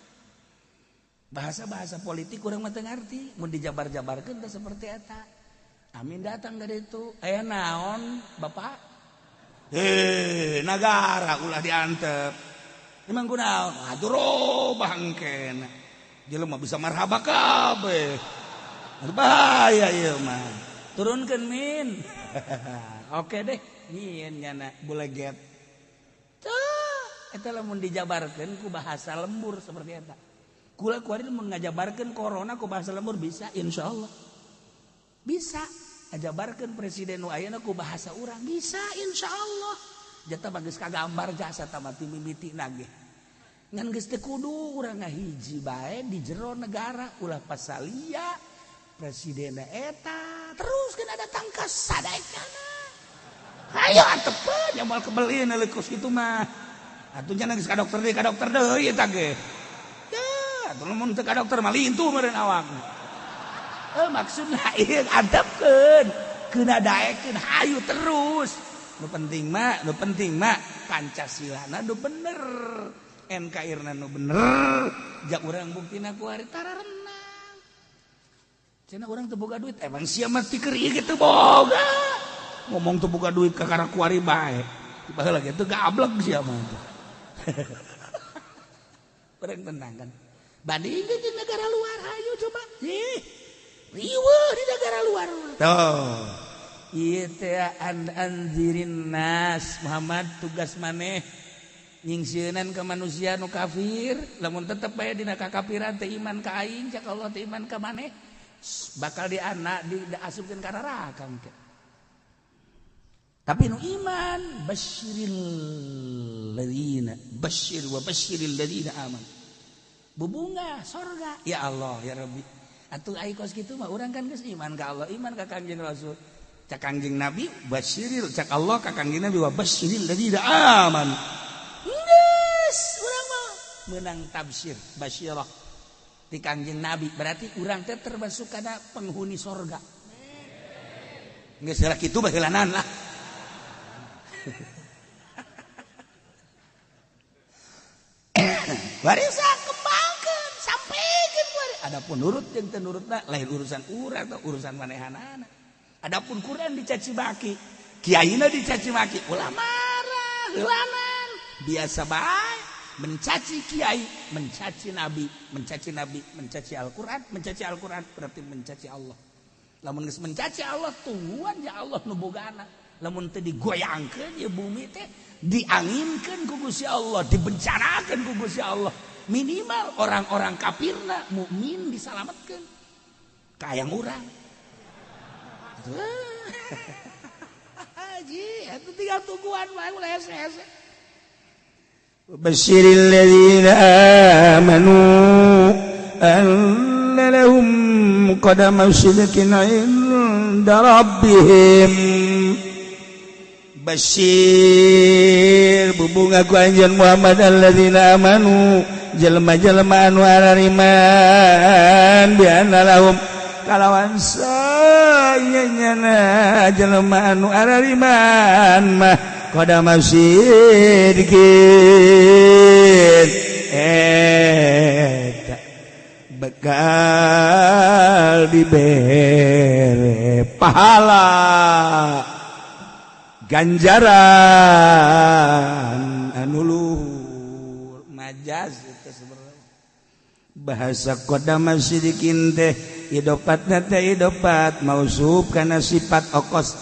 Bahasa-bahasa politik urang mah teu ngarti, mun dijabar-jabarkeun teh seperti eta. Amin datang dari itu, aya naon Bapak? Heh, nagara ulah diantep. Emang kunaon? Aduh robah engken. Jelema bisa marhaba kabeh. Bahaya ieu mah. Turunkeun min. Oke deh, nyieun nyana buleget. Tuh, eta lamun dijabarkeun ku bahasa lembur seperti eta. Kula kuari mun ngajabarkeun corona ku bahasa lembur bisa insyaallah. Bisa ngajabarkeun presiden nu ayeuna ku bahasa urang bisa insyaallah. Jata mah geus kagambar jasa tamati mimitina ge. Ngan geus teu kudu urang ngahiji bae di jero negara ulah pasalia presiden eta terus kena datang ka sadaekana. Ayo antepeun nya moal kebelin leukus kitu mah. Atuh nya geus ka dokter deui ka dokter deui eta ge. Ya, atuh lamun teu ka dokter mah lintuh meureun awak. Maksudna ieu antepkeun, keuna daekeun hayu terus. Nu penting mah Pancasila na nu bener, NKRI na nu bener. Jak urang buktina ku ari tararenang. Cenah urang teu boga duit, emang sia mah ti keur ieu ge teu boga. Ngomong teu boga duit ka kana kuari bae. Baheula ge teu gablek sia mah. Urang tenang kan. Bandingkeun di negara luar hayu coba. Ih, riweuh di negara luar. Tuh. Ieu teh anzirin nas Muhammad tugas maneh nyingsieunan ka manusia nu kafir, lamun tetep bae dina kakafiran teh iman ka aing cak Allah teh iman ka maneh bakal di anak diasupkeun ka neraka engke. Tapi nu iman basyiril ladzina basyir wa basyiril ladzina aman. Bubunga sorga ya Allah ya Rabbi. Atuh ai kos kitu mah urang kan geus iman ka Allah, iman ka Kangjeng Rasul. Cak Kangjeng Nabi basyiril cak Allah ka Kangjeng Nabi wa basyiril ladzina aman. Geus urang mah meunang tafsir basyirah di Kangjeng Nabi berarti urang teh termasuk kana penghuni sorga. Geus heula kitu baheulanan lah. Warisan kembangkeun sampaikan kuari. Adapun nurut jeung teu nurutna lain urusan urang atau urusan manehanana. Adapun Quran dicaci maki, kiaina dicaci maki, ulah marah, heulanan. Biasa bae mencaci kiai, mencaci nabi, mencaci nabi, mencaci Al-Qur'an, mencaci Al-Qur'an berarti mencaci Allah. Lamun geus mencaci Allah tungguan ya Allah nu bogana. Lamun teu digoyangkeun ya bumi teh dianginkeun ku Gusti Allah, dibencanakeun ku Gusti Allah. Minimal orang-orang kafirna mukmin disalametkeun. Kayang urang. Haji, eta tinggal tungguan wae ulah hese-hese. Basyiril ladzina amanu anna lahum qadama sidqin 'inda inda rabbihim. Basyir bubunga ku anjeun Muhammad alladzina amanu jelema-jelema anu arariman bi anna lahum kalawan sayanyana jelema anu arariman mah qadama sidqin eta bekal dibere pahala ganjaran anu luhur. Majaz itu sebenarnya bahasa qadama sidikin teh idopatna teh idopat mausuf kana sifat okos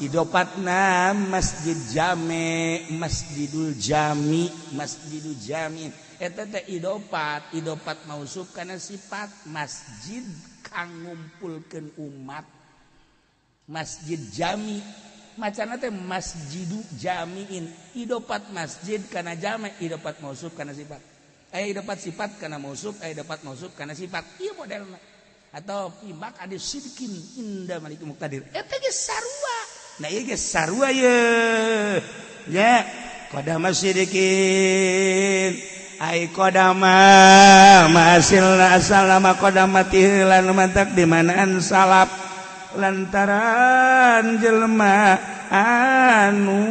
idopatna masjid jame masjidul jami masjidul jami eta teh idopat idopat mausuf kana sifat masjid kang ngumpulkeun umat masjid jami macana teh masjidu jamiin idopat masjid kana jame idopat mausuf kana sifat aya idopat sifat kana mausuf aya idopat mausuf kana sifat ieu modelna atau pimak ada sidkin inda malik muktadir eta geus sarua. Nah ieu geus sarua ye nya qadama sidikin ai qadama masilna asalna qadamati lan mantak di manaan salaf lantaran jelema anu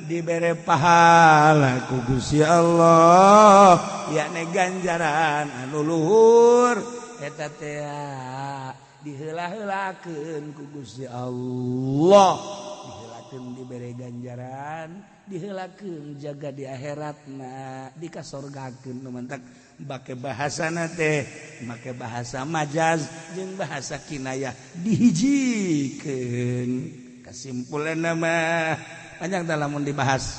dibere pahala ku Gusti Allah yakni ganjaran anu luhur eta teh diheula-heulakeun ku Gusti Allah diheulakeun dibere ganjaran diheulakeun jaga di akhiratna dikasorgakeun nu mantak make bahasana teh make bahasa majaz jeung bahasa kinayah dihijikeun. Kesimpulanna mah panjang tah lamun dibahas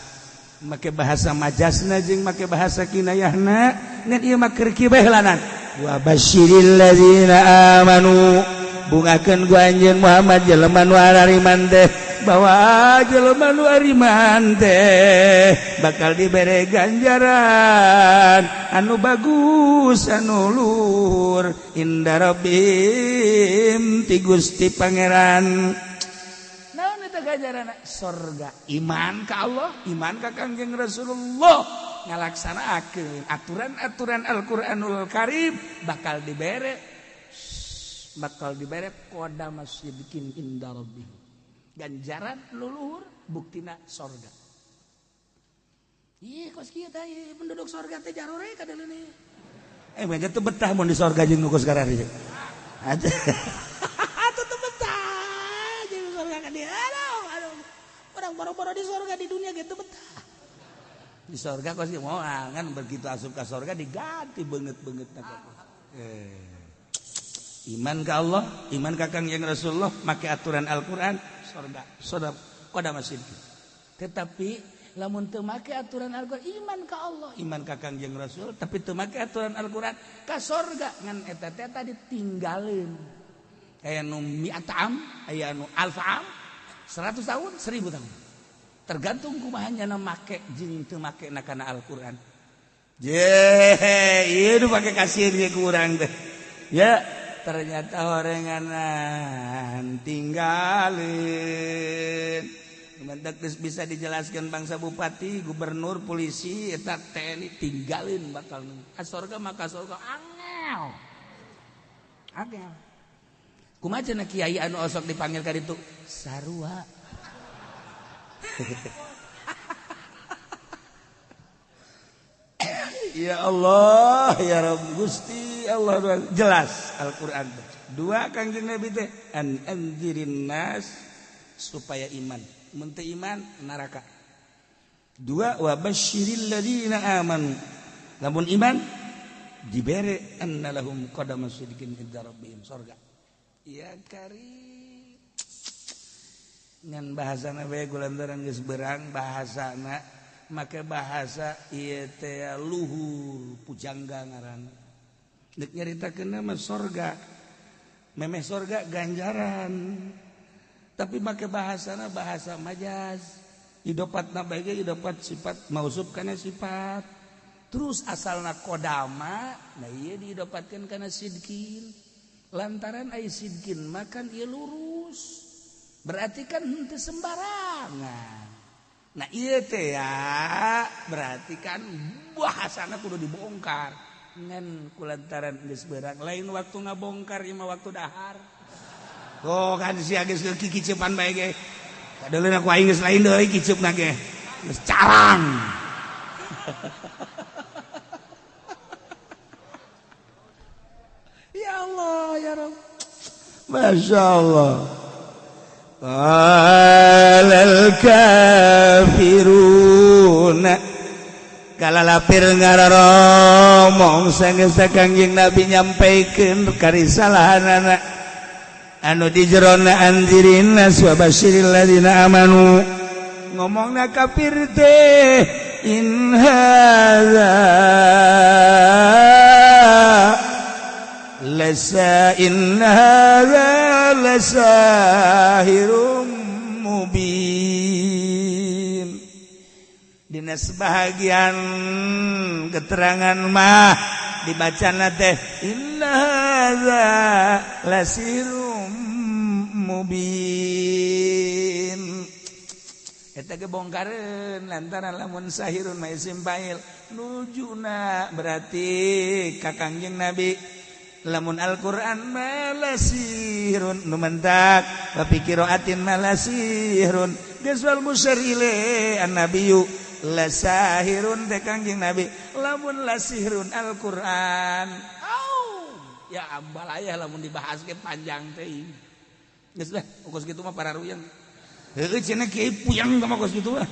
make bahasa majazna jeung make bahasa kinayahna ngan ieu mah keur kieu bae heulanan. Wa basyiril ladzina amanu bungakeun ku anjeun Muhammad jelema nu arariman teh bahwa jelema nu ariman teh bakal dibere ganjaran anu bagus anu luhur inda rabbihim ti Gusti Pangeran. Naon eta ganjaranna? Sorga. Iman ka Allah, iman ka Kangjeng Rasulullah, ngalaksanakeun aturan-aturan Al-Qur'anul Karim bakal dibere qadama sidqin inda rabbihim. Ganjaran luluhur buktina sorga. Ih kos kieu teh penduduk sorga teh jarore kadeuleun. Eh mah teu betah mun di sorga jeung nu kos karari. Atuh teu betah jeung sorga ka dieu. Aduh aduh. Urang boro-boro di sorga di dunia ge teu betah. Di sorga kos kieu moal kan begitu asup ka sorga diganti beungeut-beungeutna kok. Iman ka Allah, iman ka Kangjeng Rasulullah, make aturan Al-Qur'an, sorga, sorga qadama sidqin. Tetapi lamun teu make aturan Al-Qur'an, iman ka Allah, iman ka Kangjeng Rasul, tapi teu make aturan Al-Qur'an, ka sorga ngan eta teh tadi tinggalin. Aya nu mi'ata am, aya nu alfa am, 100 tahun, 1000 tahun. Tergantung kumaha nyana make jeung teu make na kana Al-Qur'an. Ye, ieu nu pake kasieun ge ku urang teh. Ya, ternyata horenganan tinggalin. Mendak geus bisa dijelaskan bangsa bupati, gubernur, polisi, eta TNI tinggalin bakal ka sorga maka sorga angel. Angel. Kumaha cenah kiai anu osok dipanggil ka ditu? Sarua. Ya Allah, ya Rabb Gusti Allah, jelas Al-Qur'an. Dua Kangjeng Nabi teh an anzirin nas supaya iman. Mun teu iman neraka. Dua wa basyiril ladzina amanu. Lamun iman dibere anna lahum qadama sidqin inda rabbihim sorga. Ya karim. Ngan bahasana bae gulantaran geus berang bahasana make bahasa ieu teh luhur pujangga ngaranna. Deuk nyaritakeun mah sorga. Memeh sorga ganjaran. Tapi make bahasana bahasa majaz. Idopatna bae ge idopat sifat mausuf kana sifat. Terus asalna qodama, nah ieu diidopatkeun kana sidqin. Lantaran ai sidkin makan ieu lurus. Berarti kan henteu sembarangan. Nah ieu teh ya berarti kan bahasana kudu dibongkar. Ngan kulantaran geus beurang lain waktu ngabongkar ieu mah waktu dahar. Oh kan sia geus kikicepan bae ge. Kadeuleuna ku aing geus lain deui kiceupna ge. Geus carang. Ya Allah ya Rabb. Masya Allah. Qalal kafiruna kalalapir ngararomong sanggeus Kangjeng Nabi nyampaikeun karisalahanana anu di jerona anzirin nas wa basyiril ladzina amanu ngomongna kafir teh in hadza lasa in hadza lasahirum mubin. Dina sebahagian keterangan mah dibacana teh inna hadza lasirum mubin. Eta ge bongkareun lantaran lamun sahirun mah isim fa'il nujuna berarti ka Kangjeng Nabi. Lamun Al-Qur'an malasirun nu mentak wa pikiroatin malasirun geus wal musyrile annabiyyu lasahirun teh Kangjeng Nabi lamun lasirun Al-Qur'an. Au ya ambalayah lamun dibahas ge panjang teh. Geus lah kos kitu mah pararuyang. Heueuh cenah kieu puyang mah kos kitu mah.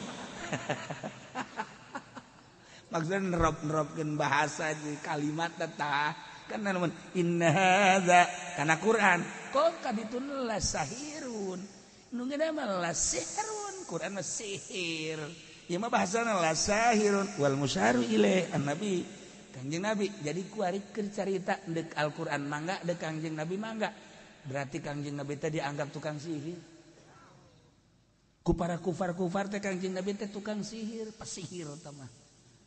Maksudna nerop-neropkeun bahasa di kalimat tah kan namun inna hadza kana Quran kok kaditu lasahirun nu ngeuna mah lasihrun Quran mah sihir ieu mah bahasana lasahirun wal musyaru ilaih annabi Kangjeng Nabi. Jadi kuari keur carita deuk Al-Qur'an mangga deuk Kangjeng Nabi mangga berarti Kangjeng Nabi teh dianggap tukang sihir ku para kufar-kufar teh Kangjeng Nabi teh tukang sihir pesihir tah mah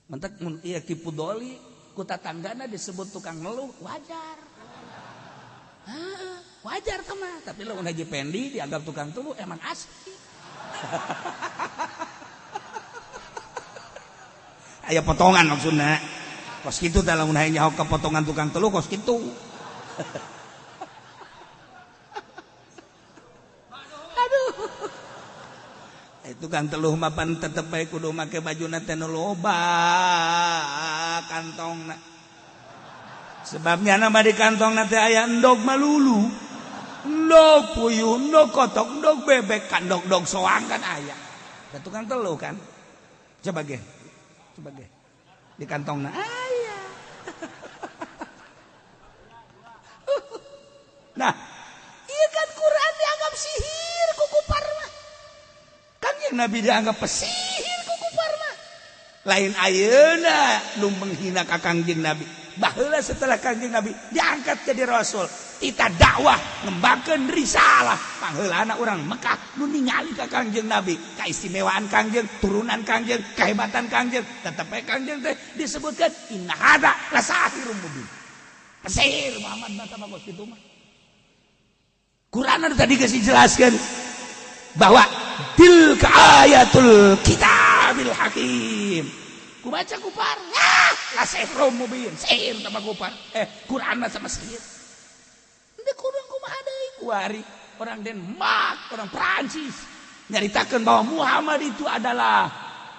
mentak mun ieu Ki Pudoli ku tatanggana disebut tukang ngeluh wajar. Heeh, wajar mah. Tapi lamun Haji Pendi dianggap tukang tuluh emang asli. Aya potongan maksudna. Kos kitu teh lamun hayang nyaho ka potongan tukang teluh kos kitu. Aduh. Tukang teluh mah pan tetep bae kudu make bajuna teh nu loba kantongna. Sebabnya nama di kantongna teh aya endog malulu, endog puyuh, endog kotok, endog bebek, kan endog soang kan aya. Da tukang teluh kan. Coba ge. Coba ge. Di kantongna aya. Nah, ieu kan Quran dianggap sihir ku kupar mah. Kangjeng Nabi dianggap pesihir ku kupar mah. Lain ayeuna nu menghina ka Kangjeng Nabi. Baheula setelah Kangjeng Nabi diangkat jadi rasul, tita dakwah ngembangkeun risalah. Pangheulana urang Mekah nu ningali ka Kangjeng Nabi, kaistimewaan Kangjeng, turunan Kangjeng, kehebatan Kangjeng, tetep bae Kangjeng teh disebutkeun inna hadza lasahirum mubin. Pesihir Muhammad mah tah kos kitu mah. Quran tadi geus dijelaskeun bahwa tilka ayatul kitabil hakim. Ku baca kupar, la sihrum mubin, sihir sama kupar. Quran sama sihir. Henteu kudu kumaha deui kuari orang Denmark, orang Prancis nyaritakeun bahwa Muhammad itu adalah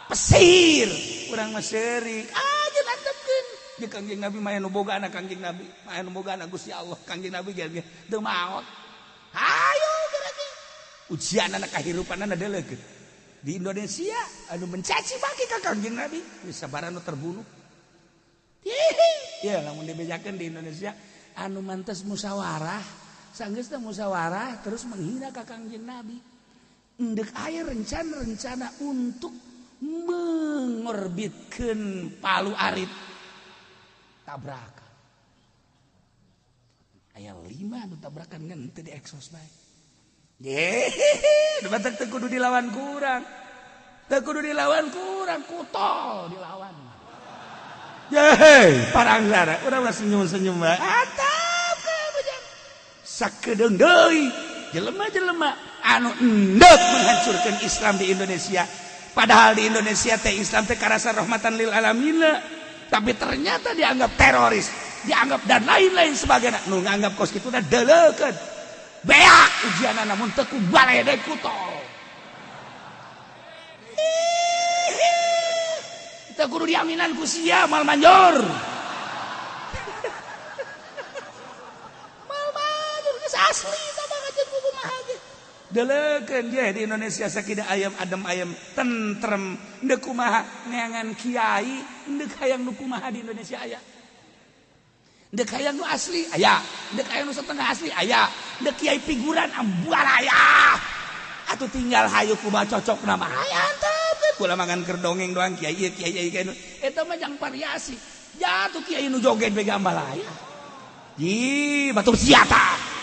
pesihir. Urang mah seurik, jeung antepkeun. Jeung Kangjeng Nabi mah anu boga anak Kangjeng Nabi, mah anu boga anak Gusti Allah, Kangjeng Nabi ge teu maot. Hayo geura ujian anak kehidupan anak deleukeun. Di Indonesia anu mencaci maki ka Kangjeng Nabi sabaran nu terbunuh. Ya lamun dibejakeun di Indonesia anu mantes musyawarah, sanggeus teh musyawarah terus menghina ka Kangjeng Nabi. Endek aya rencana-rencana untuk mengorbitkeun palu arit. Tabrakan. Aya 5 anu tabrakan ngan teu dieksos bae. Yehehe, batak teu kudu dilawan kurang. Teu kudu dilawan kurang, kutol dilawan. Yehe, parang sara, urang mah senyum-senyum bae. Atap ka bujang. Sakedeung deui jelema-jelema anu endek menghancurkan Islam di Indonesia. Padahal di Indonesia teh Islam teh karasa rahmatan lil alamin, tapi ternyata dianggap teroris, dianggap dan lain-lain sebagainya. Nu nganggap kos kitu da deuleukeun. Beak ujianna namun teu ku baledek ku tol. Teu kudu diaminan ku sia mal manjur. Mal manjur geus asli tah banget ku kumaha ge. Deleukeun je di Indonesia sakida ayam adem ayam tentrem ndek kumaha neangan kiai ndek hayang nu kumaha di Indonesia aya. Ndek hayang nu asli aya, ndek hayang nu setengah asli aya, ndek kiai figuran ambual aya. Atuh tinggal hayu kumaha cocok nama aya antep kula mangan keur dongeng doang kiai ieu kiai ieu eta mah jang variasi. Jatuh kiai nu joget be gambal aya. Ih, batur siata.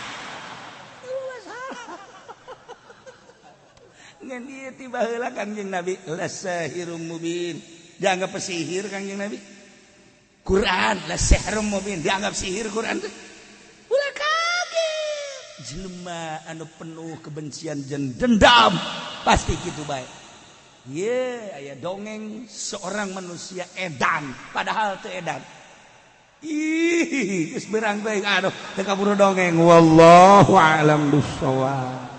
Ngan ieu tiba heula Kangjeng Nabi lasahirum mubin, dianggap pesihir Kangjeng Nabi. Quran lasihrum mubin, dianggap sihir Quran teh. Ulah kaget. Jelema anu penuh kebencian jeung dendam pasti kitu bae. Ye, aya dongeng seorang manusia edan, padahal teu edan. Ih, geus berang bae aduh teu kaburu dongeng. Wallahu a'lam bissawab.